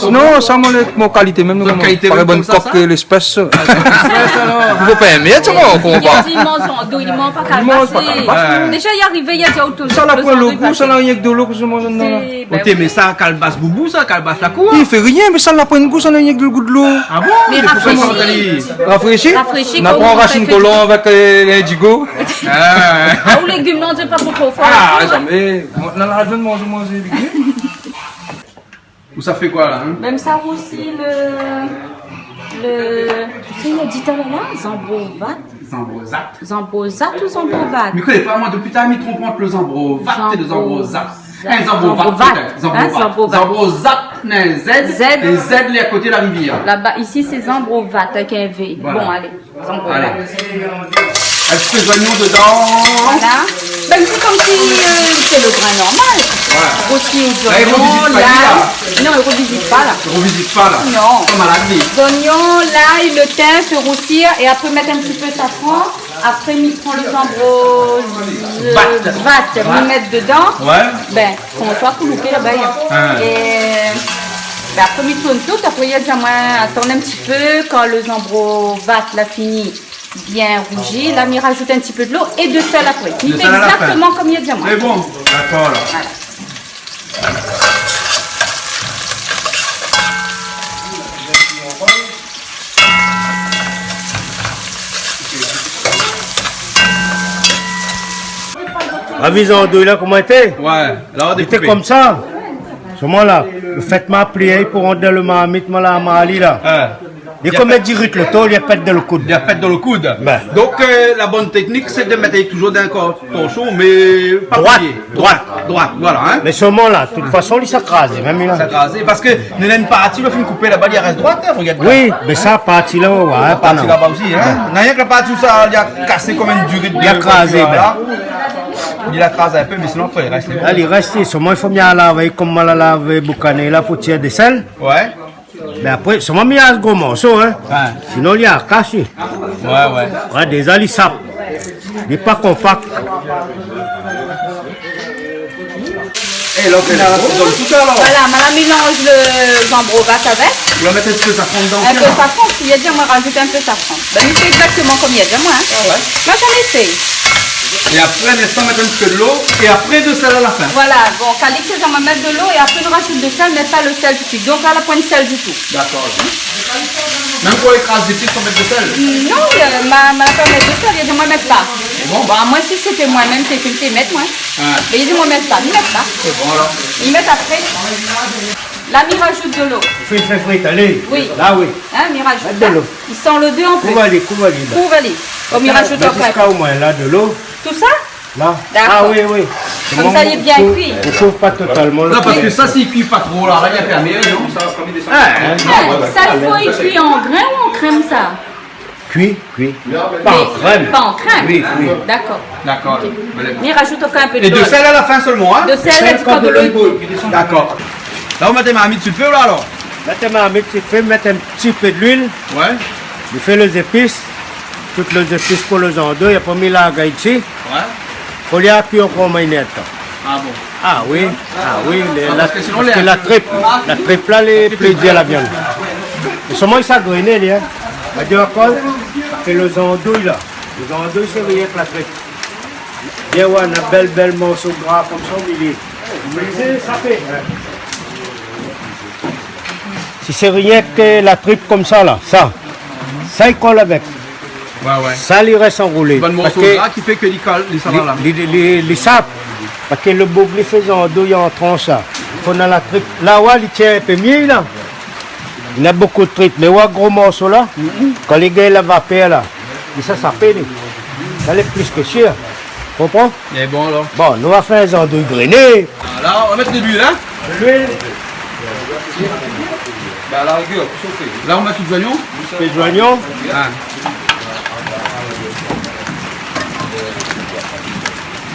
Non, sa, mon, mon kalité mèm, non, non. Kalité mèm konmsa, sa ? Paré bann kok, euh, lespès. Ah, lespès, alor. Fo pa èmé, sa, mon konba. Li di manz zandouy, li manz pa kalbas. Li manz pa kalbas, non. Déza, li arivé, li di aou tout. Sa la poin lo gou, sa la rienk dolo, kosa manz, non. Sé Ben oui. Oté, mé sa, kalbas boubou, sa, kalbas la kour. I fé rien, mé sa la poin gou, sa la rienk dolo. Ah bon ? Mé rafréshi. Rafréshi ? Rafréshi, na pran rasine kolon avèk, euh, lindigo. Ah. Ah, ou légim, non, sé pa pou tro for. Ah, zamé. Moin, na la zone manzé, manzé légim. Ou sa fé koi la, hein ? Mèm sa osi, le, le, kosa la di talèr la, zanbrovat. Zanbrozat. Zanbrozat ou zanbrovat ? Mi koné pa, moin, dopi talèr mi tronp ant le zanbrovat é le zanbrozat. Zanbrozat. Eh, zanbrovat, zanbrovat. Pétèt. Hein, zanbrovat. Zanbrozat, na in Z, Z. É Z, lé a koté la rivièr. Laba, isi, sé zanbrovat, avèk in V. Voilà. Bon, alé, zanbrovat. Alé. In ti pé zoignon dedan. Voilà. Ben, sé konm si, euh, sé le grin normal. Ouais. Osi, la, i zoignon, révizit pa, lay. Non, i révizit pa, la. I révizit pa, la. Non. Konm a la vi. Zoignon, lay, le tin, fé rousir é apré mèt in ti pé safran. Apré, mi pran le zanbrozat, mi mèt dedan. Ouais. Ben, François Kouloupé laba, hein. Ah. É Bin, apré, mi tourn tout, apré, li di amoin, atann in ti pé, kan lo zanbrovat la fini bien rouzi, la, mi razout in ti pé dolo é de sèl apré. Mi fé égzaktoman konm li la di amoin. Lé bon. Dakor, alor. Voilà. Avi zandouy la, koman li té ? Ouais, la, ou la dékoupé. Li té konmsa. Solman la, lo fèt ma plié pou rant dan lo marmit, ma la, ma li la. Ah. Li la konm di rit lo to, li la pèt dan lo koud. Li la pèt dan lo koud. Bin. Donk, euh, la bone téknik, sé de mèt touzour dan kor torshon, mé pa plié. Droit. Droit, droit, voilà, hein. Mé solman la, tout fason, li sa krazé, mèm la. Sa krazé, parske néna in parti, lo fine koupé laba, li rès droit, hein, regard. Oui, mé sa, parti la, ouais, parti laba osi, hein. Ouais. Na rienk la parti ousa li la kasé konm in duri de, li la krazé, konm sa, bin. La. Li la krazé in pé, mé sinon, apré, li rès. La, li rès, solman, i fo bien lavé, konm ma la lavé boukané la, pou tir de sèl. Ouais. Mé apré, solman mi la gro morso, hein. Ouais. Sinon, li la kasé. Ouais, ouais. Ouais, déza, li sap. Li pa konpak. É la, ou fé la, ou done tout alor. Voilà, ma la mélanz lo zanbrovat avèk. Ou la mèt in ti pé safran dedan osi, alor ? In pé safran, si, li la di amoin razout in pé safran. Bin, mi fé égzaktoman konm li la di amoin, hein. Ah ouais. Moin, zamé fé. É apré, in instan, mèt in ti pé dolo, é apré de sèl a la fin. Voilà, bon, Calix, sa va mèt dolo, é apré, nou razout de sèl, mé pa lo sèl tout suit. Donk la, la poin sèl ditou. Dakor. Mèm pou ékraz zépis, fo mèt de sèl ? Non, euh, ma, ma pa mèt de sèl, li la di amoin mèt pa. Bon. Bon, moin, si sété moin mèm, sé fine té mèt, moin. Ah. Mé li la di amoin mèt pa, mi mèt pa. Sé bon, alor. Mi mèt apré. La, mi razout dolo. Frit, frit, frit, alé. Oui. La, oui. Hein, mi razout. Mèt dolo. Li san lodèr an plis. Kouv ali, kouv ali, la. Kouv ali. Konm mi razout ankor. Mèt ziska omoin la, dolo. Tout sa ? La. Dakor. Ah oui, oui. Konmsa, li lé bien kui. Ou kouv pa totalman lo kui. Non, parske sa, si li kui pa tro, la, la, li va fé mié, non ? Ah, hein. Ah, sa, i fo i kui an grin ou an krèm, sa ? Kui, kui. Pa an krèm. Pa an krèm. Oui, oui. Dakor. Dakor. OK. Voilà. Mi razout ankor in pé dolo. É de sèl a la fin solman, hein ? De sèl, é di kan dolo i boul. Dakor. La, ou mèt marmit si lo fé, la, alor ? Mèt marmit si lo fé, mèt in ti pé d'luil. Ouais. Mi fé lé zépis, tout lé zépis pou lo zandouy, apré mi larg isi. Ouais. Fo li kui ankor omoin in èr d'tan. Ah bon ? Ah oui, ah oui, lé, ah, la, parske sinon, parske lé la trip, la trip la, lé pli dir la viann. É solman, li sa griné, li, hein. Ma di ankor, sé lo zandouy la. Lo zandouy, sé rienk la trip. Bien, ouais, na bèl, bèl morso gra konmsa o milié. Mé sé, sa fé. Si sé rienk la trip konmsa la, sa, sa i kol avèk. Ouais, ouais. Sa li rès anroulé. Bann morso gra ki fé ke li kol, li sava la. Parske li, li, li, li sap. Parske lo boug li fé zandouy an transh la. Fo na la trip. La, ouais, li tien in pé mié la. Na bonpé trip, mé ouais, gro morso la, kan li gingn la vapèr la, li sa sapé, li. Sa lé plis ke sir. Konpran ? Lé bon, alor. Bon, nou va fé in zandouy griné. Voilà, ou va mèt de luil, hein ? De luil. Bin, a la rigèr, pou sofé. La, ou mèt tout zoignon ? Tout zoignon. Ah.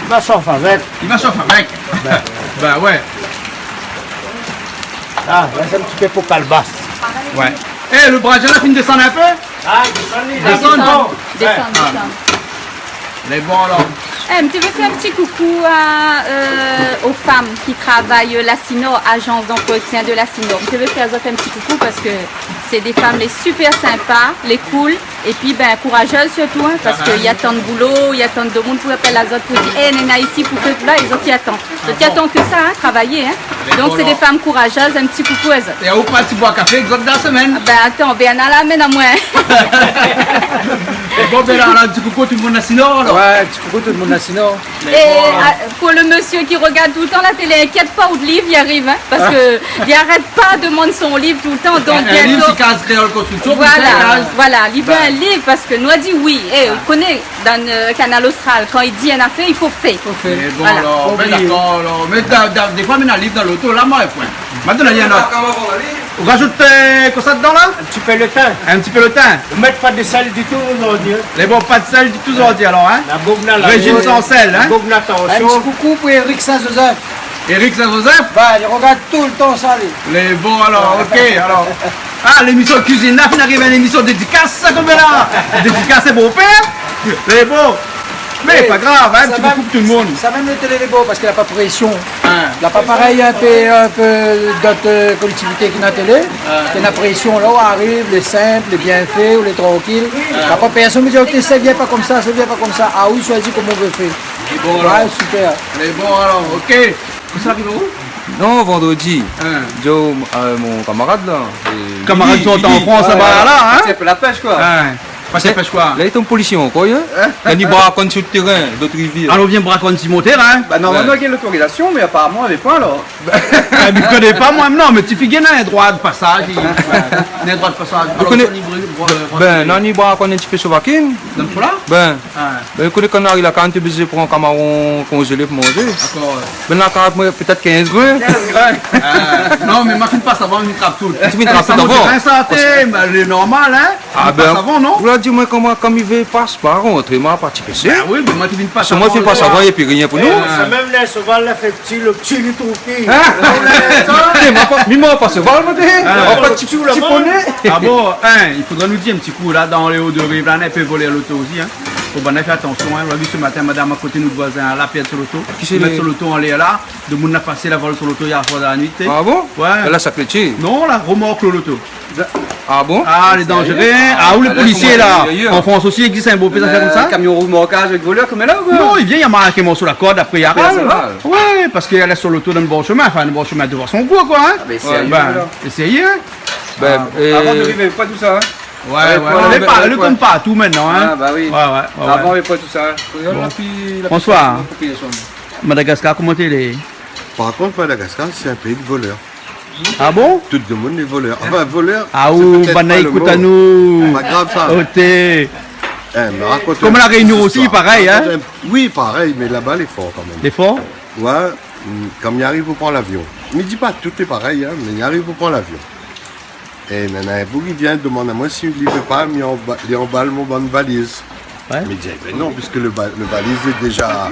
Li va sof avèk. Li va sof avèk. Bin. Bin, ouais. Ah, la, sé in ti pé pou kalbas. Ouais. Eh, lo bradjé la fine désann in pé ? Ah, désann, désann. Désann, désann. Lé bon, alor. Eh, mi vé fé in ti koukou a, euh, aux femmes qui travaillent, euh, l'Asinor, agence d'entretien de l'Asinor. Mi vé fé azot in ti koukou parske sé dé fanm lé super sinpa, lé cool. Épi, bin, kourazèz sirtou, hein, parske i atann boulo, i atann domoun pou apèl azot pou dir, eh, néna isi pou fé la, é zot i atann. Zot i atann ke sa, hein, travay, hein. Donk, sé dé fanm kourazèz, in ti koukou azot. É ou pa ti boi kafé, zot dan la semèn. Bin, atann, bin, ala, amenn amoin. Bon, bin, la, la, in ti koukou tout lo moun la Sinor, alor. Ouais, in ti koukou tout lo moun la Sinor. É, a, pou lo mésyé ki rogard toultan la télé, inkièt pa, out liv i ariv, hein, parske li arèt pa domann son liv toultan, donk bientôt. In liv, sé Kaz Kréol Konstriksyon, voilà, li vé in liv, parske nou la di oui. Eh, ou koné, dan, euh, Kanal Austral, kan i di in nafèr, i fo fé. Fo fé. Mé bon, alor, bin dakor, alor. Mé da, da, défoi, mi néna liv dan loto, la, moin, poin. Mintnan, néna in ot. Ou razout, euh, kosa dedan la ? In ti pé lo tin. In ti pé lo tin. Ou mèt pa de sèl ditou zordi, hein. Lé bon, pa de sèl ditou zordi alor, hein. La boug na la régime sans sel, hein. La boug na tansyon. In ti koukou pou Eric Saint-Joseph. Eric Saint-Joseph ? Bin, li rogard toultan sa, li. Lé bon alor, OK, alor. Ah, lémisyon kuizine la, fine ariv in émisyon dédikas, sa, konm la. Dédikas, sé bon pèr. Lé bon. Mé pa grav, in, ti koukou pou tout le moun. Sa mèm, le télé lé bo parske la pa présion. In. La pa parèy in pé, in pé d'ot, euh, kolektivité ki na télé. In. Ki na présion, la ou ariv, lé sinp, lé bien fé, ou lé trankil. In. La pa pèrsone i di, OK, sa vien pa konmsa, sa vien pa konmsa. A ou i shoizi koman ou vé fé. Lé bon, alor. Wé, super. Lé bon, alor, OK. Ou sa ariv ousa ? Non, vandredi. In. Di, euh, mon kamarad la, euh, Kamarad Lili, sort an Lili. Frans, laba la, in ? Sé pou la pèsh, koi. In. Paske pèsh koi ? La, li tonm polisié ankor, in ? Nani brakonn si out térin, d'ot rivièr. Alor, vien brakonn si mon térin. Ba, normalman, néna lotorizasion, mé aparaman, navé pa, alor. Ba, mi koné pa, moin, non, mé ti figir, néna in droi de pasaz, néna in droi de pasaz. Ou koné, nani bra-, euh, ben, nani brakonn in ti pé sovakine. Donn pou la ? Ben, Ah. Ben, ou koné kan ou ariv la kaz, ou té oblizé pran kamaron konzélé pou manzé. Dakor, wé. Ben, la kaz, moin, pétèt kinz grin. Kinz grin. Ah, non, mé moin, fine pas avan, mi trap tout. Ti mi trap tout avan. Sa mon grin santé, mé lé normal, in. Ah ben, ou la di amoin koman, kom i vé pas pa rantré, ma pa ti pésé. Ben oui, mé moin, ti vien pas avan, épi rien pou nou. Sa mèm, lé soval la fé Ti, le ti, le troupi. Ah. Té, ma pa, mi, ma pa soval, moin, té. Ah. Ma pa ti, ti poné. Ah bon, in, i fodré nou dir in ti kou, la, dan lé o de riv, la, néna in pé volèr loto osi, in. Fo bann fé atansion, in. Nou la vi se matin, madam a koté nout voizin, la pèrd son loto. Kisa i mèt son loto anlèr la. Demoun la pasé, la vol son loto yèr soir dan la nuit, té. Ah bon ? Wé. La, sa pé tié. Non, la romork lo loto. Ah bon ? Ah, lé danzéré. Ah, ou lé polisié la. An Frans osi i égzis in bonpé zafèr konmsa. Kamion romorkaz avèk volèr konm la, ou koi ? Non, i vien, i mark in morso la kord, apré i aral. Wé, parske i lès son loto dan le bor shomin, anfin, le bor shomin dovan son koi, in. Ah, mé sérié, la. Ben, sérié, in. Ben, avan de rivé, pa tousa, in. Wé, wé. Lé pa, lé konm partou koméla, in. Ah, ba oui. Wé, wé, wé. Avan, navé pa tousa, in. Bon. Bonsoir. Madagascar, koman i lé ? Par kont, Madagascar, sé in péi de volèr. Ah bon ? Tout demoun lé volèr. Anfin, volèr, sé pétèt pa le mo. Ah, ou bann i ékout anou. Pa grav, sa. Oté. Eh, mé rakont in ti zistoir. Kom La Rényon osi, parèy, in ? Rakont in, oui, parèy, mé laba, lé for kanmèm. Lé for ? Wé, mm, kom mi ariv pou pran lavion. Mi di pa tout lé parèy, in, mé mi ariv pou pran lavion. É néna in boug i vien domann amoin si li pé pa, mi anba-, li anbal mon bann valiz. Wé. Mi di, eh ben non, piske le ba-, le valiz lé déza,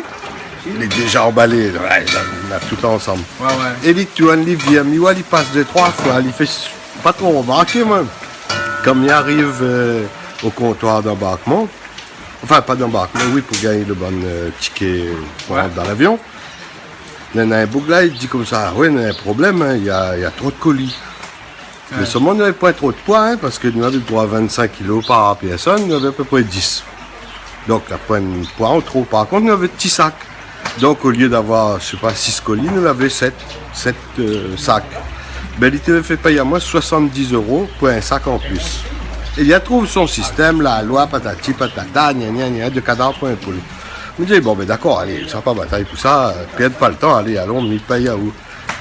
lé déza anbalé. Wé, la, nou na tout ansanm. Wé, wé. É li tourn, li vir, mi oi, li pas dé, troi foi, li fé s-, pa tro romarké, moin. Kan mi ariv, euh, o kontoir d'anbarkman, anfin, pa d'anbarkman, oui, pou gingn le bann, euh, tiké pou rant dan lavion. Néna in boug la, li di konmsa, ah wé, néna in problèm, in, néna, néna tro de koli. Wé. Mé solman, nou navé poin tro de poi, in, parske nou navé droi a vinn-sink kilo par pèrsone, nou navé apépré dis. Donk, la poin de poi an tro. Par kont, nou navé ti sak. Donk, olié d'avoir, mi sé pa, sis koli, nou navé sèt, sèt, euh, sak. Ben, li té fé péy amoin soisann-dis éro pou in sak an plis. É li la trouv son sistèm, la loi, patati, patata, gna, gna, gna, dé kadar pou in poul. Mi di, bon, ben, dakor, alé, sa pa batay pou sa, pèrd pa le tan, alé, alon, mi péy aou.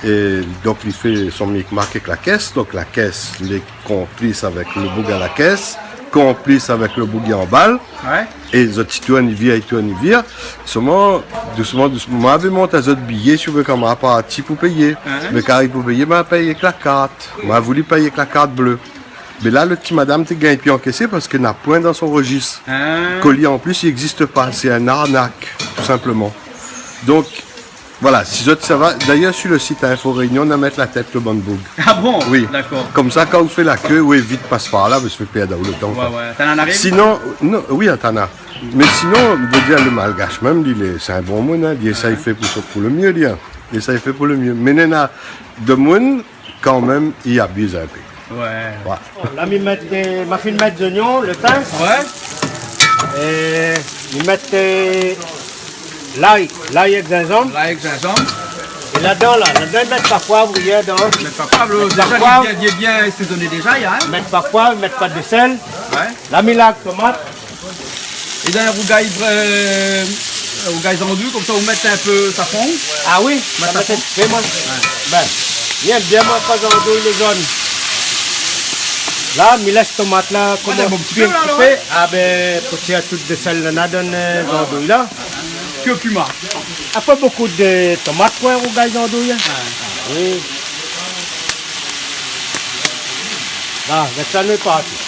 É donk, li fé son mikmak èk la kès. Donk, la kès lé konplis avèk le boug a la kès, konplis avèk le boug i anbal. Wé. É zot i tourn, i vir, i tourn, i vir. Solman, dousman, dousman, moin lavé mont azot biyé, si ou vé, kan moin la parti pou péyé. Wé. Mé kan i ariv pou péyé, moin la péy èk la kart. Moin la vouli péy èk la kart blé. Mé la, le ti madam té gingn pi ankésé parske na poin dan son rejis. Ah. Koli an plis, i égzis pa. Sé in arnak, tou sinpleman. Donk, Voilà, si zot i sava, dayèr, si le sit Info Réunion, nou la mèt la tèt le bann boug. Ah bon ? Oui. Dakor. Konmsa, kan ou fé la ké, ou évit pas par la, parske ou pèrd le tan, koi. Wé, wé. Tana nariv ? Sinon, non, oui, tana. Mé sinon, mi vé dir, le malgash mèm, li lé, sé in bon moun, in, li éséy fé pou, pou le mié, li, in. Li éséy fé pou le mié. Mé néna demoun, kanmèm, i abiz in pé. Wé. Wé. Bon, la, mi mèt, euh, ma fine mèt zoignon, le tin. Wé. É mi mèt, euh, lay, lay èk zinzanm. Lay èk zinzanm. É ladan, la, ladan, mi mèt pa poiv, rien, non. Mèt pa poiv, déza, li lé bien, li lé bien asézoné déza, in. Mèt pa poiv, mèt pa de sèl. Wé. La, mi larg tomat. É dan in rougay, euh, rougay zandouy, konmsa, ou mèt in pé safran. Ah oui, mèt safran. Sa mèt in pé, moin. Wé. Ben, mi èm bien, moin, kan zandouy lé zone. La, mi lès tomat la, ah, koman, in bon ti pé la, koup, la, wé. Ah ben, pou tir tout de sèl la, na dan, euh, zandouy la. Ke pima. Apré, bonpé de tomat pou in rougay zandouy, in. Wé. Oui. La, avèk sa, nou lé parti.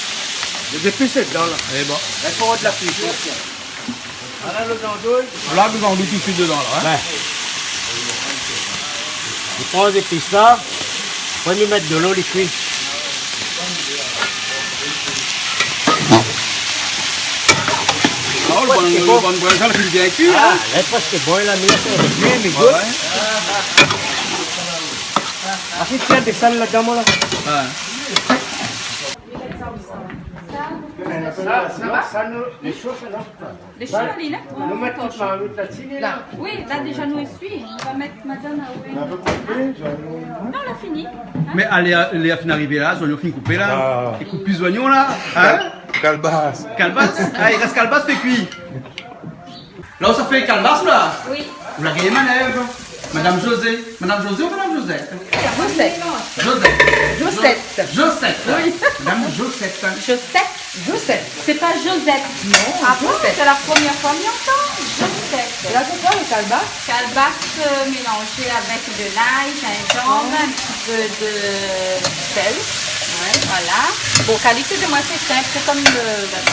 Lé zépis lé dedan, la. Lé bon. Lé fo avoir de la kuison. Voilà le zandouy. Voilà le zandouy tout de suite dedans, là, hein. Wé. Mi pran zépis la. Apré, mi mèt dolo, li kui. Bon, bon, bon, sa la fine bien kui, in. Ah, la, parske bon, la mi fé kui, mi gou. Ouais. Apré, ti mèt dé sèl ladan, moin, la. Ouais. Sa, sa, sa, nou, lé sho, sa, non ? Lé sho, li lé la. Nou mèt tout marmit la, ti, la. Oui, la, déza, nou ésuiy. Nou va mèt madam, ah oui. Nou la koupé, zoignon. Non, la fini. Mé alé, lé fine arivé la, zoignon fine koupé la. Ah. I koup pi zoignon la, in ? Kal-, kalbas. Kalbas. Ah, i rès kalbas fé kui. La, ou sa fé kalbas la ? Oui. Ou la gingn manèv. Madam José. Madam José ou madam Josette ? Josette. Josette. Josette. Josette. Oui. Madam Josette. Josette. Josette. C'est pas Josette. Non, ah bon, Josette. C'est la première fois que j'entends Josette. La, sé koi, le kalbas ? Kalbas, euh, mélangé avec de l'ail, gingembre, un petit peu de sel. Ouais. Voilà. Bon, Calix, c'est moi, c'est simple, c'est comme le, bah,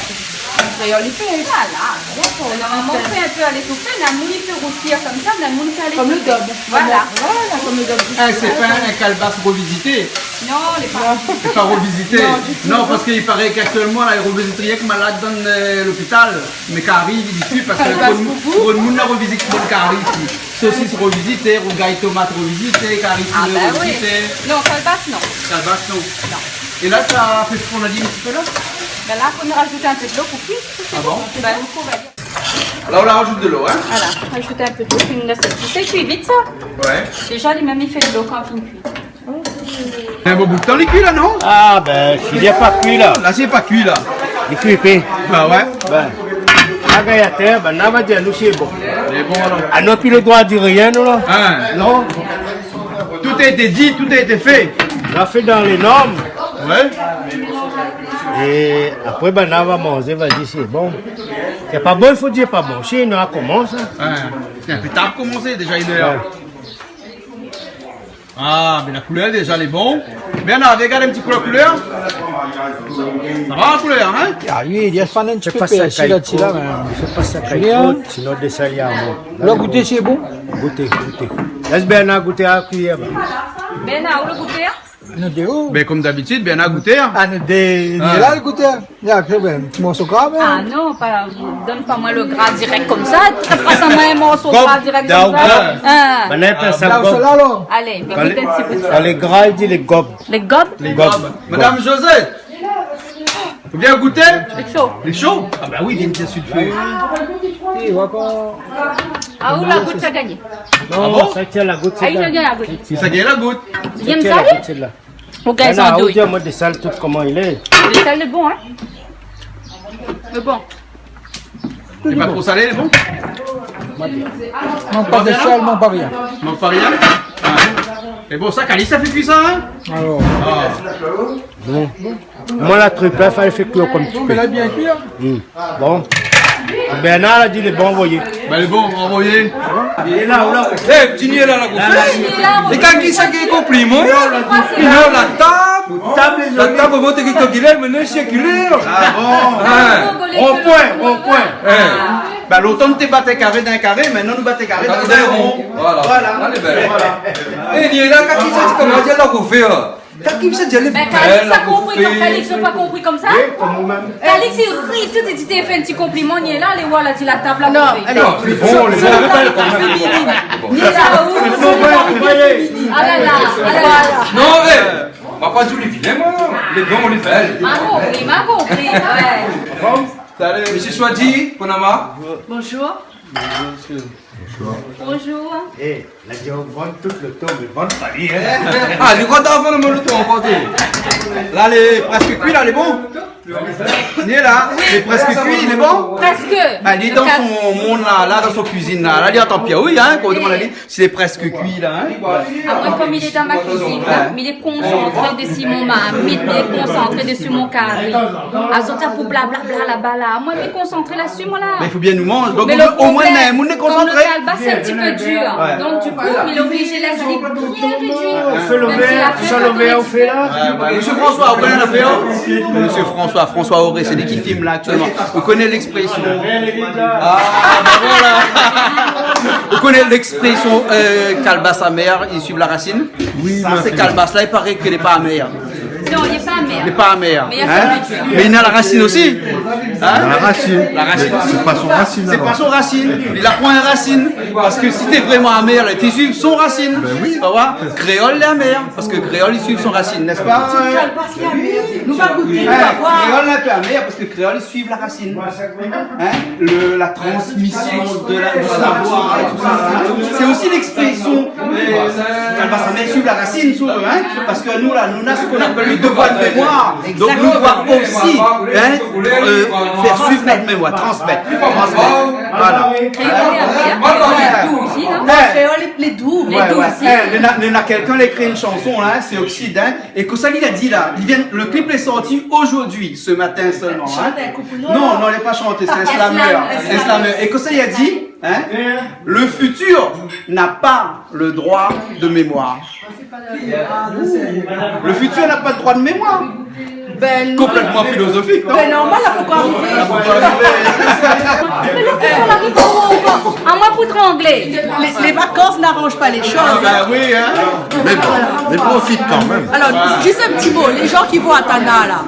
kréol i fé. Voilà. Dakor. Normalman, ou fé in pé a létofé, na moun i fé rousi konmsa, na moun i fé a létofé. Konm le dob. Voilà. Voilà, konm le dob. Ah, sé pa in kalbas rovizité. Non, lé pa. Lé pa rovizité. Non, du tout. Non, parske i paré k'aktièlman la, i rovizit rienk malad dan, euh, lopital. Mé kari, i di pi, parske kalbas pou, pou moun la rovizit, bon, kari isi. Sosis rovizité, rougay tomat rovizité, kari poulé rovizité. Ah, ben oui. Non, kalbas, non. Kalbas, non. Non. É la, sa fé fonn ali in ti pé la ? Ben la, fo nou rajout in pé dolo pou kui, sé tout. Ah bon ? Ben, nou kouv ali. La, ou la rajout dolo, in ? Voilà, rajout in pé dolo, pi nou lès ali. Sé kui vit, sa. Ouais. Déza, li mèm, li fé dolo kan fine kui. In bon bout tan li kui la, non ? Ah, ben, si li lé pa kui la. La, sé pa kui la. Li kui pi. Bah ouais. Ben, la gayatèr, ben, la va dir anou si lé bon. Lé bon, alor. Ah non, pi le droi di rien, nou, la. In. Non. Tout a été dit, tout a été fait. La fé dan lé norm. Ouais. É apré, ben, la va manzé, va dir si lé bon. Lé pa bon, i fo dir pa bon. Si nou la komans, in. Ouais. Sé in pé tar pou komansé, déza inn èr. Ouais. Ah, mé la koulèr déza lé bon. Bernard, vien gard in ti kou la koulèr. Sa va la koulèr, in ? Ah oui, li lès fann in ti pé pèrsi la, ti la, mé sé pa sa kay tro, sinon dé sèl i a. Ou la gouté si lé bon ? Gouté, gouté. Lès Bernard gouté a kuiyèr, ba. Bernard, ou la gouté, in ? Nou dé, oh. Ben, konm dabitid, Bernard gouté, in. Ah, nou dé, nou la gouté, in. Li la fé, ben, in ti morso kab, in. Ah non, pa, donn pa moin le gra dirèk konmsa. Pas amoin in morso gra dirèk konmsa. Gob. In. Banna i apèl sa gob. Alé, gout in ti bout. Kan lé gra, i di lé gob. Lé gob ? Lé gob. Madam José, ou vien gouté ? Lé sho. Lé sho ? Ah ben oui, vien dési le fé. Ah, ou la gout, sa gagné. Ah bon ? Non, sa i tien la gout, ah, sa i gagn la gout. Sa i gagn la gout. Sa i tien la gout, sé la. Ou gingn sa, ou di amoin dé sèl tout koman i lé. Dé sèl lé bon, in ? Lé bon. Lé pa tro salé, lé bon ? Mank pa dé sèl, mank pa rien. Mank pa rien ? Ah. É bon, sa, Calix la fé kui sa, in ? Alor. Ah. Bon. Moin la trip la, falé fé kui konm ti pé. Non, mé la bien kui, in. Hmm. Bon. Bernard la di lé bon, anvoyé. Ben, lé bon, anvoyé. É la, ou la... Eh, ti Niéla, la gouté. É kan kisa ki konpliman ? Non, la tab. Tab lé zoli. La tab, ou té ki kalkilé, mé nou sirkilé. Ah bon ? In. Ron-poin, ron-poin. In. Ben, lontan nou té bat karé dan karé, mintnan nou bat karé dan ron. Voilà. Voilà. Alé, ben. Voilà. Eh, Niéla, kan kisa ki komans, la gouté, in. Kan ki sa di alé... Mé Calix la konpri, kan Calix la pa konpri konmsa. Oui, konm ou mèm. Calix i ri, tout i di té fé in ti konpliman, Niéla, lé oir la di la tab la. Non, alé. Non, lé bon, lé bon. Féminine. Niéla, ou, féminine. Ah la la, ah la la. Non, eh, ma pa di ou lé vilin, moin. Lé bon, lé bèl. Ma konpri, ma konpri, ouais. Salut. Monsieur Swadi, Konama. Bonjour. Bonjour. Bonjour. Eh, la di ou vann tout lo tan, mé vann pa li, in. Ah, li kontan vann lo tan ankor, té. La, lé prèsk kui, la, lé bon. Li lé la, lé prèsk kui, lé bon. Prèsk. Ah, li lé dan son monn la, la, dan son kuizine la. La, li atann pi, oui, in, kan ou domann ali si lé prèsk kui la, in. Ah, moin, konm li lé dan ma kuizine la, mé li lé konsantré dési mon marmit, li lé konsantré dési mon kari. Azot la pou blablabla laba la. Moin, mi konsantré la. Suiv amoin la. Mé i fo bien nou manz. Donk, omoin, nou lé konsantré. Mé lo problèm, konm lo kalbas lé in ti pé dir. Ouais. Donk, di kou, mi lé oblizé lès ali bien rédui. Ou fé lo vèr, ou fé la. Ouais, ouais. Monsieur François, ou koné la fé, in ? Monsieur François, François Auré, sé li ki film la aktièlman. Ou koné lèksprésion. Ah, ben voilà. Ou koné lèksprésion, euh, kalbas amèr, i suiv la rasine ? Oui, sa, sé kalbas la, i paré ke lé pa amèr. Non, li lé pa amèr. Li lé pa amèr, in ? Mé li na la rasine osi. In ? La rasine. La rasine. Mé sé pa son rasine, alor. Sé pa son rasine. Li la pran in rasine. Parske si té vréman amèr, li té suiv son rasine. Bin oui. Ou voi ? Kréol lé amèr. Parske kréol, li suiv son rasine, nèspa ? Kalbas lé amèr. Nou va gouté, nou va voir. Kréol lé in pé amèr parske kréol, li suiv la rasine. In ? Le, la transmission de la, du savoir et tout ça, in ? Sé osi lèksprésion, euh, kalbas amèr, suiv la rasine, si ou vé, in ? Parske nou, la, nou na sak i apèl le devoir de mémoire. Donk nou doi osi, in, euh, fé suiv nout mémoir, transmèt, transmèt. Voilà. Kréol lé amèr, lé dou osi, non ? Ouais. Kréol lé, lé dou, lé dou osi. Ouais, ouais. Eh, néna, néna kèlkin la ékri in shanson, la, sé Oxide, in ? É kosa li la di la, li vien, le clip lé sorti aujourd'hui, ce matin seulement, in ? Shant in kou pou nou. Non, non, lé pa shanté, sé in slameur. In slameur. In slameur. É kosa li la di, in ? Le futur n'a pas le droit de mémoire. Le futur n'a pas de droit de mémoire. Bin non. Konplètman filozofik, non ? Bin non, moin la pankor arivé. La pankor arivé. Mé la pankor arivé. Amoin pou tranglé. Lé, lé vakans n'arranj pa lé shoz, in. Ah, bin oui, in. Mé bon, mé profit kan mèm. Alor, zis in ti mo, lé jan ki vwa Tana la,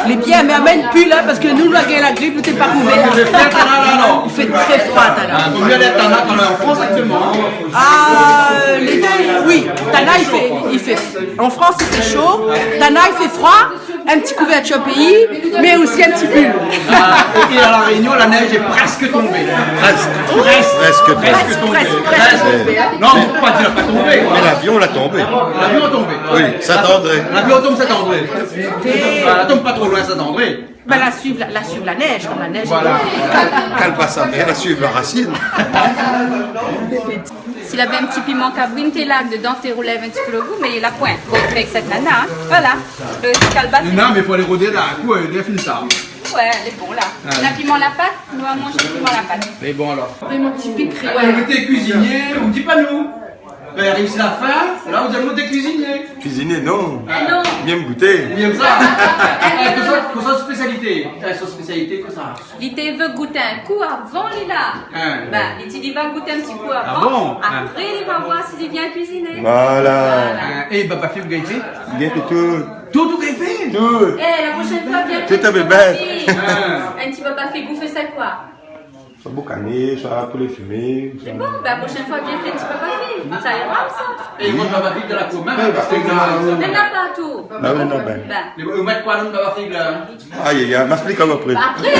lé bien, mé amèn pi la, parske nou, nou la gingn la grip, nou té pa kouvèr. I fé fré Tana la, non ? I fé tré fré Tana. Ah, vo mié alé Tana kan nou lé an Frans aktièlman, in. Ah, lé dé, oui. Tana, i fé, i fé, an Frans, i fé sho. Tana, i fé fré. In ti kouvèrtir péi, mé osi in ti pil. Ah, é a La Rényon, la nèj lé prèsk tonbé. Prèsk. Prèsk. Prèsk, prèsk, prèsk. Non, pa di la pa tonbé, koi. Mé lavion la tonbé. Lavion la tonbé. Oui, Saint-André. Lavion la tonm Saint-André. Ah, la tonm pa tro loin Saint-André. Bin, la suiv la, la suiv la nèj, konm la nèj. Voilà. Kal-, kalbas amèr, la suiv la rasine. Si lavé in ti piman kabri, té la, dedan, té roulèv in ti pé le gou, mé la poin. Bon, avèk sèt nana, in. Voilà. Le kalbas. Non, mé fo alé rodé la, kou, euh, défine sa. Ouais, lé bon la. Ouais. Na piman la pat, nou va manz piman la pat. Lé bon alor. Vréman tipik kréol. Ou lété kuizinié, ou di pa nou. Kan i ariv si la fin, la, ou di anou lété kuizinié. Kuizinié, non. Ah non. Bien gouté. Bien sa. Eh, kosa, kosa spésialité ? Eh, son spésialité, kosa ? Li té vé gout in kou avan li la. Ah, bin, ouais. Li di li va gout in ti kou avan. Ah bon ? Apré, li va voir si li bien kuiziné. Voilà. Voilà. Ah, é baba fig, ou gingn fé ? Gingn fé tout. Tout, ou gingn fé ? Tout. Eh, la proshèn foi, vien fé in ti baba fig. Tout est bébé. Ah. In ti baba fig, ou fé sa koi ? Soi boukané, soi poulé fimé, soi... Bon, bin, proshèn foi, vien fé in ti baba fig. Sa ira, sa. É ou mèt baba fig dan la kour mèm, ouais, parske... Mé na pa tou. Ah oui, non, bin. Bin. Mé ou mèt koi dan baba fig la ? Aïe, aïe, aïe, m'explik apré. Apré.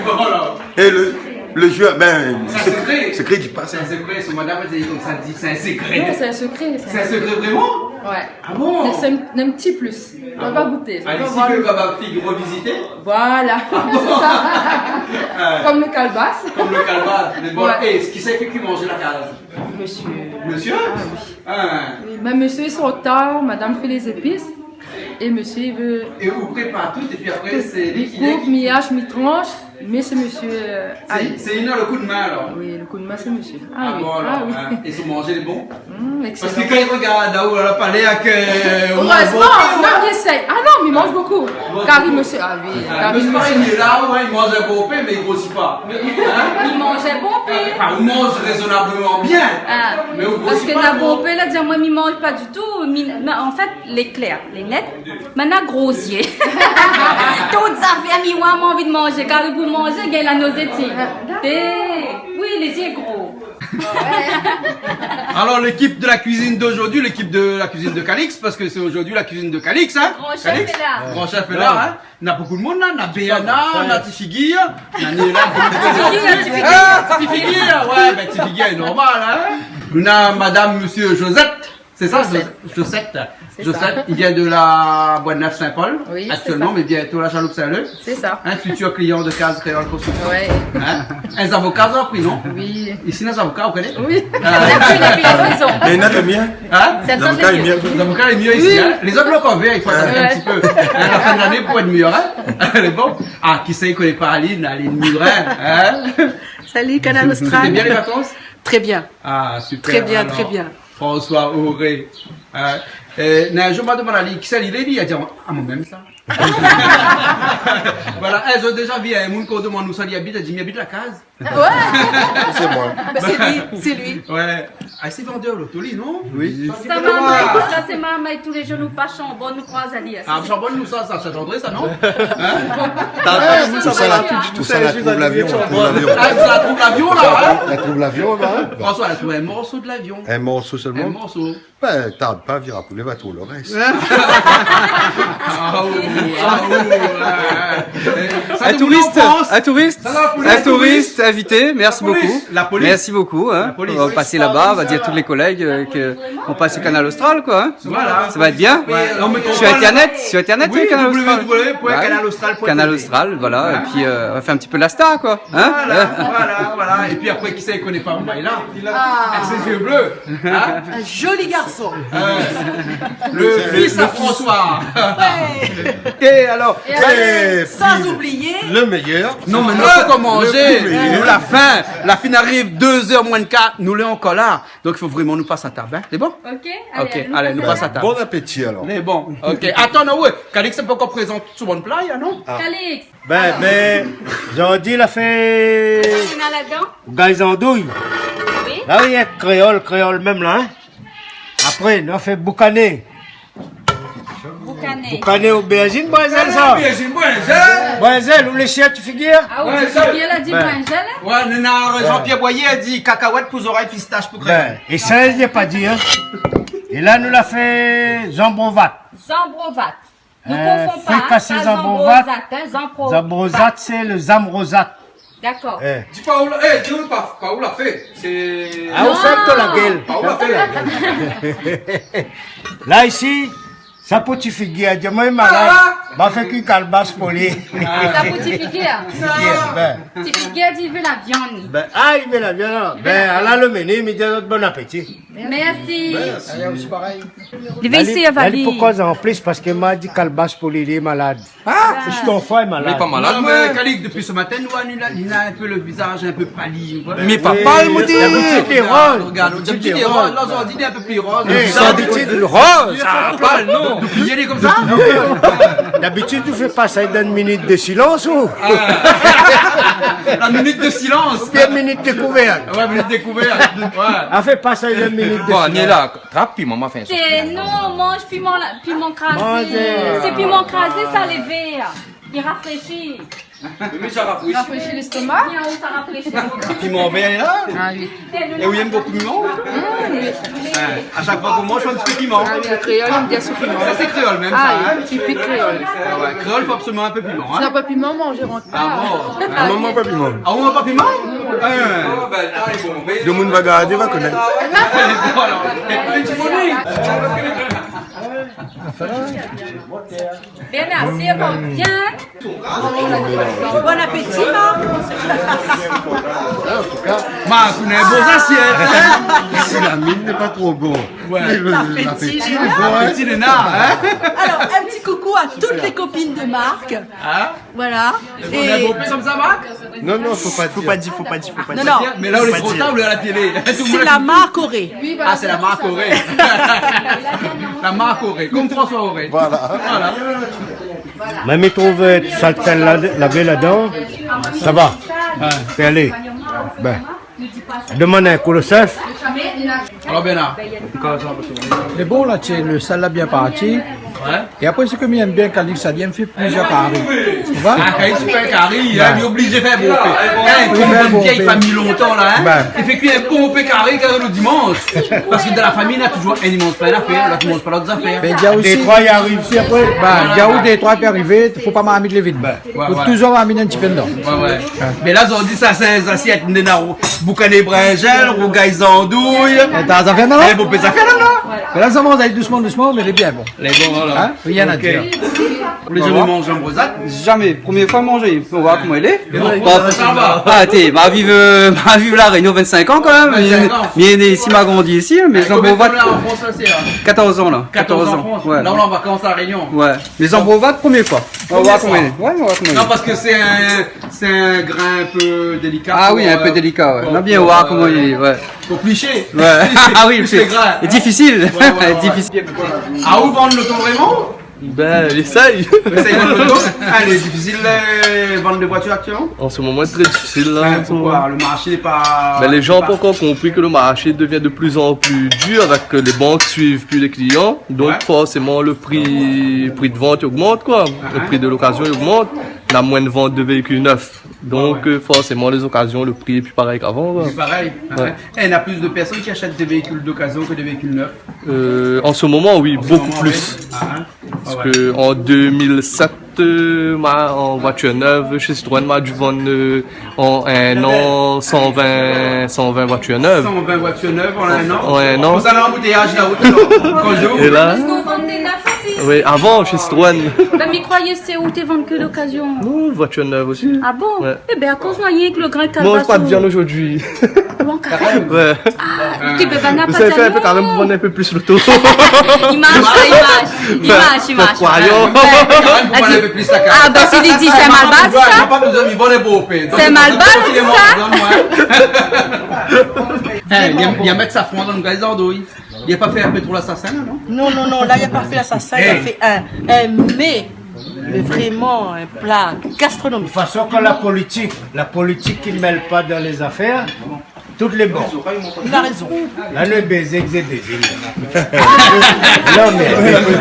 Bon, alor. É le, le jeu, bin, sé in sekré. Sekré, di pa sa. Sé in sekré, sé madam la di konmsa, di sé in sekré. Non, sé in sekré, sé in sekré. Sé in sekré vréman ? Ouais. Ah bon ? Sé in, in ti plis. Ah bon ? Ou va gouté. Alé, si ou vé baba fig revisité ? Voilà. Ah bon ? Sé sa. Ah. Konm le kalbas. Konm le kalbas. Mé bon, ouais. É, kisa i fé kui manzé la kaz ? Mésyé. Mésyé ? Ah oui. Ah. Oui, mé mésyé i sort tar, madam i fé lé zépis, é mésyé i vé... É ou prépar tout, épi apré, sé li ki koup, mi ash, mi transh, mé sé mésyé, euh, Sé, sé li na le koudmin, alor ? Oui, le koudmin, sé mésyé. Ah oui, bon, alor, ah oui. Hein. É son manzé lé bon ? Mm, excellent. Parske kan i rogard, la, ou la palé avèk, euh... Erèzman, non, mi éséy. Ah non, mi manz bokou. Kari mésyé, ah oui, kari mésyé. Mésyé Parini la, ouais, i manz in bonpé, mé i grosi pa. Hein ? I manz in bonpé. Anfin, ou manz rézonabloman bien. Ah. Mé ou grosi pa, non. Parske na bonpé la, di amoin, mi manz pa ditou. Mi, mé an fèt, lé klèr, lé nèt, mi na gro zié. Tout zafèr mi oi, mi anvi manzé. Kari pou manzé, gingn la nozé. Té, oui, lé zié gro. Alors, l'équipe de la cuisine d'aujourd'hui, l'équipe de la cuisine de Calix, parce que c'est aujourd'hui la cuisine de Calix, hein ? Grand chef est là. Calix, grand chef est là, hein ? Na bokou d'moun la, na Béana, na Ti Figir, na Niéla. Ti Figir, Ti Figir. Ah, Ti Figir, ouais, bin, Ti Figir lé normal, hein ? Na madam, mésyé Josette. Sé sa, Josette. Josette. Sé sa. Josette, i vien de la Bois-de-Nèfles Saint-Paul, oui, sé sa, aktièlman, mé bientôt la Chaloupe Saint-Leu. Sé sa. Un futur client de Case Créole Construction. Ouais. Hein ? In zavoka, zot la pri, non ? Oui. Isi, na zavoka, ou koné ? Oui. Euh. D'abitid, dopi la sézon. Mé na de myé. Hein ? Zavoka lé myé. Zavoka lé myé isi, hein ? Oui. Lézot lé ankor vèr, i fo atann in ti pé. Ouais. Hein, la fin de l'année pou èt myé, hein ? Lé bon. Ah, kisa i koné pa Aline, Aline Murin, hein ? Salut, Kanal Austral. C'était bien les vacances ? Très bien. Ah, super, alors. Très bien, très bien. François Auré. Hein ? Euh, na in zour, ma domann ali, kisa li lé, li la di, ah, moin mèm sa. Voilà, eh, zot la déza vi, hein, moun kan ou domann ousa li abit, li di, mi abit la kaz. Ah ouais. C'est moi. Bah, c'est lui, c'est lui. Ouais. Ah, sé vandèr, lo toli, non ? Oui. Sa, marmay, sa sé marmay, tou lé zour nou pas Shambonne, nou kroiz ali, sa. Ah, Shambonne, nou, sa, sa, Saint-André, sa, non ? Hein ? Tousa la, tousa la trouv lavion, la trouv lavion. Ah, la trouv lavion, la, hein ? La trouv lavion, la, hein ? François, la trouv in morso de lavion. In morso solman ? In morso. Bin, tard pa, vira pou lé bato, lo rès. Ah, oh, ah, oh, ah. Sa, in touris, in touris, in touris invité, merci beaucoup. La polis. Merci beaucoup, hein. On va passer là-bas, on va dire à tous les collègues, euh, que on passe sur Kanal Austral, quoi, hein. Voilà. Ça va être bien. Ouais. Sur Internet, sur Internet, oui, Kanal Austral. W W W point kanal austral point T V. Ouais. Kanal Austral, voilà. Hein ? Et puis, euh, on va faire un petit peu la star, quoi. Hein ? Voilà, voilà, voilà. Et puis après, qui ça, il connaît pas, on va là. Ah. Avec ses yeux bleus. Hein ? Un joli garçon. Euh, le fils à François. Ouais. Et alors, et alors, eh, sans oublier le meilleur. Non, mé nou la fin. La fin i ariv deux heures moins le quart, nou lé ankor la. Donk i fo vréman nou pas a tab, hein. Sé bon ? Ok, alé, nou pas a tab. Bon appétit, alors. Mé bon, ok. Atann, non, ouais. Calix, sé pankor prézant son bon pla, non ? Ah. Calix. Bin, bin, zordi la fé... Kosa néna ladan ? Rougay zandouy. Oui. La, oui, kréol, kréol mèm la, hein. Apré nou la fé boukané. Boukané. Boukané obèrzine, brinzèl, sa. Obèrzine, brinzèl. Brinzèl, ou lé shèr, ti figir. Ah, ou ti figir, la di brinzèl, hein ? Ouais, néna Jean-Pierre Boyer la di kakawèt pou zorèy, pistash pou kréol. Bin, é sa, li la pa di, hein. É la nou la fé zanbrovat. Zanbrovat. Nou konfon pa, frikasé pa zanbrozat, hein, zanbro-, zanbrozat, sé le zamrozat. Dakor. Eh. Di pa ou la, eh, di pa, pa ou la fé. Sé... Ah, ou fé avèk la gèl. Pa ou la fé. La, isi, sa pou ti figir, di, moin lé malad. Ah. Ba, fé kui kalbas pou li. Sa pou ti figir. Ti figir, bin. Ti figir, di, i vé la viann. Bin, ah, i vé la viann, non. Bin, ala lo meni, mi di azot bon appétit. Merci. Merci. Li vé isi, la li pou koz an plis parske ma di kalbas pou li, li lé malad. Ah ! Sé ton frèr lé malad. Li lé pa malad, non, mé Calix, dopi so matin nou, li na in pé lo vizaz in pé pali, voilà. Mé pa pal, mon dié. D'abitid li lé roz. Regard, regard, d'abitid li lé roz. La, zordi li lé in pé pli roz. Eh, d'abitid roz, ah, pal, non. Dopi yèr li lé konmsa. D'abitid nou fé pa sa dann minit de silans, ou ? Ah. La minit de silans. Oubien minit dékouvèrt. Ouais, minit dékouvèrt. Ouais. Ah, fé pa sa dann minit de silans. Bon, ni la. Trap piman, ma fé in sos piman. Té non, manz piman la, piman krazé. Manz. Sé piman krazé, sa, lé vèr. Li rafréshi. Mé sa rafréshi. Rafréshi lèstoma. Piman vèr la. Ah oui. É ou yèm bonpé piman ? Mm, oui. Hein, a shak foi k'ou manz, fo in ti pé piman. Ah oui, lo kréol i yèm bien son piman. Sa sé kréol mèm, sa, hein ? Ah oui, tipik kréol. Ah ouais, kréol, fo absoliman in pé piman, hein ? Si na pa piman, manzé rant pa. Ah bon ? Ah, momon pa piman. Ah, ou manz pa piman ? Hein. Demoun va gardé, va konèt. Bon, alor. Bien, merci, bon, bien. Bon appétit, Marc. Marc, ou néna bon zasièt, hein ? Si la mine n'est pas trop bon. Ouais. Mé lo, lapéti, lapéti lé bon, hein ? Lapéti lé la, hein ? Alors, un petit coucou à toutes les copines de Marc. Hein ? Voilà. É ou néna bonpé konmsa, Marc ? Non, non, fo pa dir. Fo pa dir, fo pa dir, fo pa dir. Non, non. Mé la, ou lé tro tar, ou lé a la télé. Sé la mark Auré. Ah, sé la mark Auré. La mark Auré. Konm François Auré. Voilà. Voilà. Mé mi trouv, euh, sèl sèl la, lavé ladan, sa va. Ouais. Fé alé. Bin. Demann in kou lo shèf. Alor, Bernard. Lé bon la, ti, lo sèl la bien parti. Ouais. É apré, sak mi yèm bien, Calix, sa li yèm fé plizièr kari. Ou voi ? Ah, Calix i fé in kari, hein, li lé oblizé fé bonpé. Hein, konm in vié fami lontan la, hein. Bin. I fé kui in bonpé kari, kari lo dimansh. Parske dan la fami, na touzour inn i manz pa in zafèr, lot i manz pa lot zafèr. Mé i di aou osi, dé troi i ariv osi apré. Bin, i di aou dé troi i pé arivé, fo pa marmit lé vid. Bin. Ouais, ouais. Fo touzour amenn in ti pé dedan. Ouais, ouais. Mé la, zordi, sa, sé, sa, sé néna boukané brinzèl, rougay zandouy. É ta zafèr, non ? É, bonpé zafèr, non ? Mé la, sa i manz dousman, dousman, mé lé bien, bon. Lé bon, alor. Hein ? Rien à dire. Ok. Ou lé zamé manz zanbrozat ? Zamé. Promié foi manzé. Ou voi koman i lé. Bon, sa va. Ah, té, ma viv, euh, ma viv La Rényon vinn-sink an kan mèm. Vinn-sink an. Mi lé né isi, ma grandi isi, hein, mé zanbrozat. Konbien d'tan la an Frans la, sé, hein ? Katorz an la. Katorz an an Frans. Ouais. La, ou lé an vakans La Rényon. Ouais. Mé zanbrozat, promié foi. Promié foi. On va voir comment il est. Ouais, on va voir comment il est. Non, parske sé in, sé in grin in pé délika. Ah oui, in pé délika, ouais. Non, bien, on va voir comment il est, ouais. Pou pliché. Ouais. Ah oui, pliché, pliché. Grin. Difisil. Ouais, ouais, ouais. Difisil. Ah, ou vann lo ton vréman ? Ben, j'essaye. J'essaye de vann loto. Ah, lé difisil, euh, vann de voitir aktièlman ? En ce moment, c'est très difficile, là, en ce moment. Pourquoi ? Le marché n'est pas... Ben, les gens n'ont pas encore compris que le marché devient de plus en plus dur avec, euh, les banques suivent plus les clients. Donc, forcément, le prix, prix de vente augmente, quoi. Le prix de l'occasion, il augmente. On a moins de ventes de véhicules neufs. Donc, euh, forcément, les occasions, le prix est plus pareil qu'avant, quoi. C'est pareil. Ouais. Eh, il y a plus de personnes qui achètent des véhicules d'occasion que des véhicules neufs. Euh, en ce moment, oui, beaucoup plus. En ce moment, oui. Ah, hein. Parce que en deux mille sept, euh, ma, en voiture neuve, chez Citroën, ma dû vann, euh, en un an, cent vingt, cent vingt voitures neuves. Cent vingt voitures neuves en un an. En un an. Pou sa, l'anboutéyaz la rout, alor. Kan je... Et là ? Parske ou vann dé nèf osi. Oui, avant, chez Citroën. Ben, mi kroiyé sé ou té vann ke d'occasion. Non, voiture neuve aussi. Ah bon ? Ouais. Eh ben, akoz ou na rienk le grin kalbas. Non, c'est pas de viande aujourd'hui. Ou an karèm ? Ouais. Ah, ou té pé pa na... Vous savez faire un peu quand même, vous vendez un peu plus l'auto. Imaz, sa, imaz. Imaz, imaz. Fo kroir. Ouais. Karèm pou vann in pé plis la karèm. Ah, ben, si li di, sé Malbar, sa ? Sé Malbar, sa ? Eh, li, li la mèt safran dan le gazon, oui. Li la pa fé in pé tro lasasin, la, non ? Non, non, non, la, li la pa fé lasasin, li la fé in, in mé, mé vréman in pla gastronomik. De toute façon, kan la politik, la politik i mèl pa dan lé zafèr, tout lé bon. Il a raison. La, le baiser, c'est des îles. Non, mais...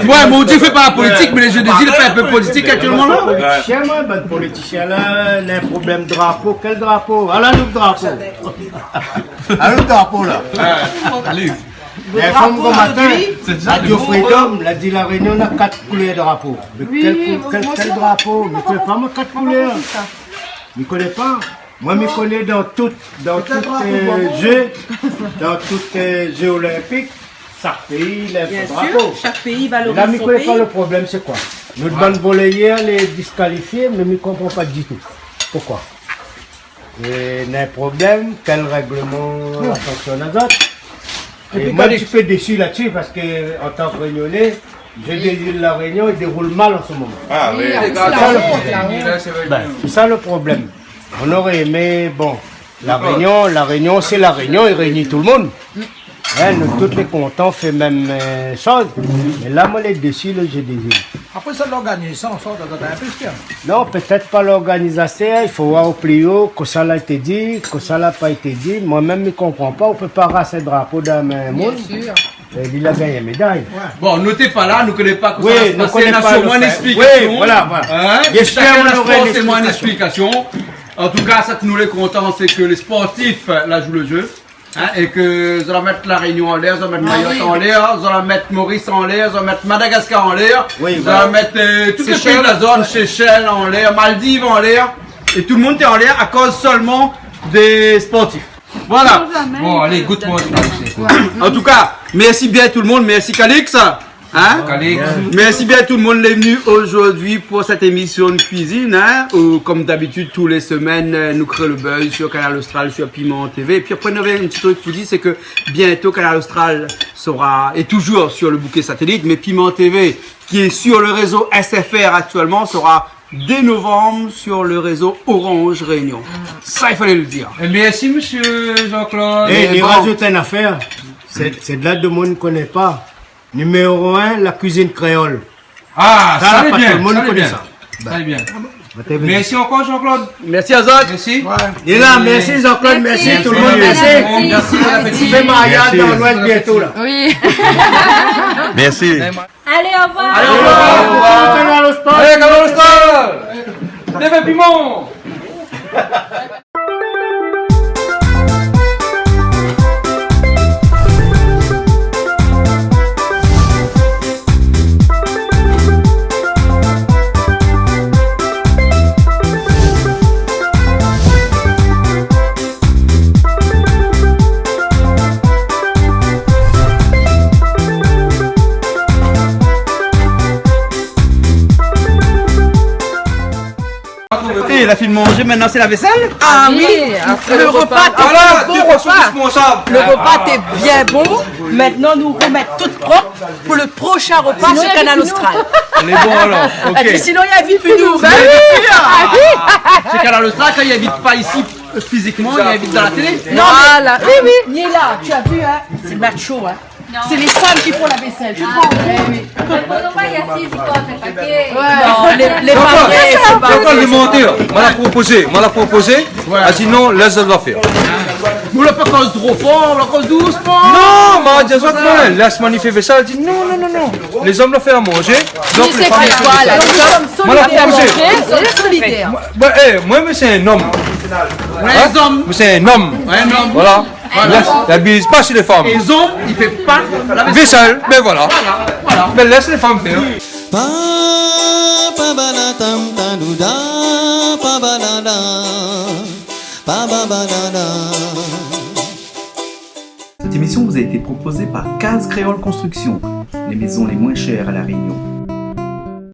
Ouais, mon Dieu, fais pas la politique, mais les jeux des îles, fais un peu politique actuellement, là. Politisien, moin, bann politisien la, na problèm drapo. Kèl drapo ? Ala nout drapo. Ala nout drapo la. Allez. L'info komatin, Radio Freedom la di La Rénion na kat koulèr drapo. Mé kèl kou-, kèl, kèl drapo ? Mé koné pa moin kat koulèr. Mi koné pa. Moin, mi koné dan tout, dan tout, euh, jeu, dan tout, euh, jeu olinpik, shak péi néna son drapo. Bien sûr, chaque pays valorise son pays. Mé la, mi koné pa le problèm, sé koi ? Nout bann voléyèr lé diskalifié, mé mi konpran pa ditou. Poukoi ? É na in problèm, kèl règleman la fonksionn azot ? É moin, in ti pé désu la-dsi, parske, an tan ke Rényoné, jeu des îles La Réunion, i déroul mal an se moman. Ah oui. Oui, sé sa le problèm. Ben, sé sa le problèm. On aurait aimé, bon, La Réunion, La Réunion, sé La Réunion, i réini tout le moun. Hein, nou tout lé kontan fé mèm, euh, shoz. Mé la, moin lé désu, le jeu des îles. Apré sa, lorganizasyon, sa, dan, dan, dan in pé, sé... Non, pétèt pa lorganizasyon, i fo oir o pli o, kosa la été di, kosa la pa été di. Moin mèm, mi konpran pa, ou pé pa ras in drapo dan in moun. Bien sûr. É li la gingn in méday. Ouais. Bon, nou té pa la, nou koné pa kosa la pasé, nou koné pa, nou néna sirman in ésplikasyon. Oui, voilà, voilà. Hein ? Shakinn na forséman in ésplikasyon. An tou ka, sak nou lé kontan, sé ke lé sportif la joué le jeu. Hein, é ke zot la mèt La Réunion anlèr, zot la mèt Mayotte anlèr, zot la mèt Maurice anlèr, zot la mèt Madagascar anlèr, zot la mèt, euh, tout lé péi de la zone, Seychelles anlèr, Maldives anlèr, é tout le moun té anlèr akoz solman dé sportif. Voilà. Bon, alé, gout mon... An tou ka, mèrsi bien tout le moun, mèrsi Calix. Hein ? Calix. Mèrsi bien tout le moun lé vni zordi pou sèt émisyon de kuizine, hein, ou, kom dabitid, tou lé semèn, euh, nou kré le buzz sur Kanal Austral, sur Piment TV. É pi apré, nou navé in ti trik pou di, sé ke bientôt Kanal Austral sera, est toujours sur le bouquet satellite, mais Piment TV, qui est sur le réseau S F R actuellement, sera dès novembre sur le réseau Orange Réunion. Sa, i falé le dir. É mèrsi, mésyé Jean-Claude. É, mi rajout in afèr. Sé, sé de la demoun i koné pa. Numéro un, la kuizine kréol. Ah, sa, sa lé bien, pa tout le moun i koné sa. Sa lé bien. Mèrsi ankor, Jean-Claude. Mèrsi azot. Mèrsi. Ouais. É la, mèrsi Jean-Claude, mèrsi tout le moun, mèrsi. Mèrsi. Mèrsi. Fé maryaz dan Louest bientôt la. Oui. Mèrsi. Alé, au revoir. Alé, au revoir. Au revoir. Kanal Austral. Alé, Kanal Austral. Lèv in piman. É, la fine manzé, mintnan sé la vésèl ? Ah oui, le repa té in bon repa. Le repa té bien bon. Mintnan, nou remèt tout prop pou le proshin repa sur Kanal Austral. Lé bon, alor, OK. Parske sinon, i invit pi nou. Sé Kanal Austral, kan i invit pa isi, euh, fizikman, i invit dan la télé. Non, mé... Voilà. Oui, oui. Ni la, tu as vu, hein, c'est macho, hein. C'est les femmes qui font la vaisselle, tu comprends ? Mé pran pa, i asiz i kont, paké. Non, lé, lé pa vré, sé pa vré. Donk, donk, lé mantèr. Moin la propozé, moin la propozé. Ouais. Ah, sinon, lès zot la fé. Nou la pa koz tro for, nou la koz dousman. Non, ma di azot, non, lès amoin i fé vaisselle, la di non, non, non, non. Lé zom la fé manzé, donk lé fanm i fé vaisselle. Moin la propozé. Moin, é, moin, mi sé in om. Hein ? Mi sé in om. Voilà. Voilà. Lès, i abiz pa si lé fanm. É zom i fé pa la vaisselle. Vaisselle, bin voilà. Voilà, voilà. Bin lès lé fanm fé, hein. Pa, pa, ba, la, tam, ta, dou, da, pa, ba, la, la, pa, ba, ba, la, la. Cette émission vous a été proposée par Case Créole Construction, les maisons les moins chères à La Réunion.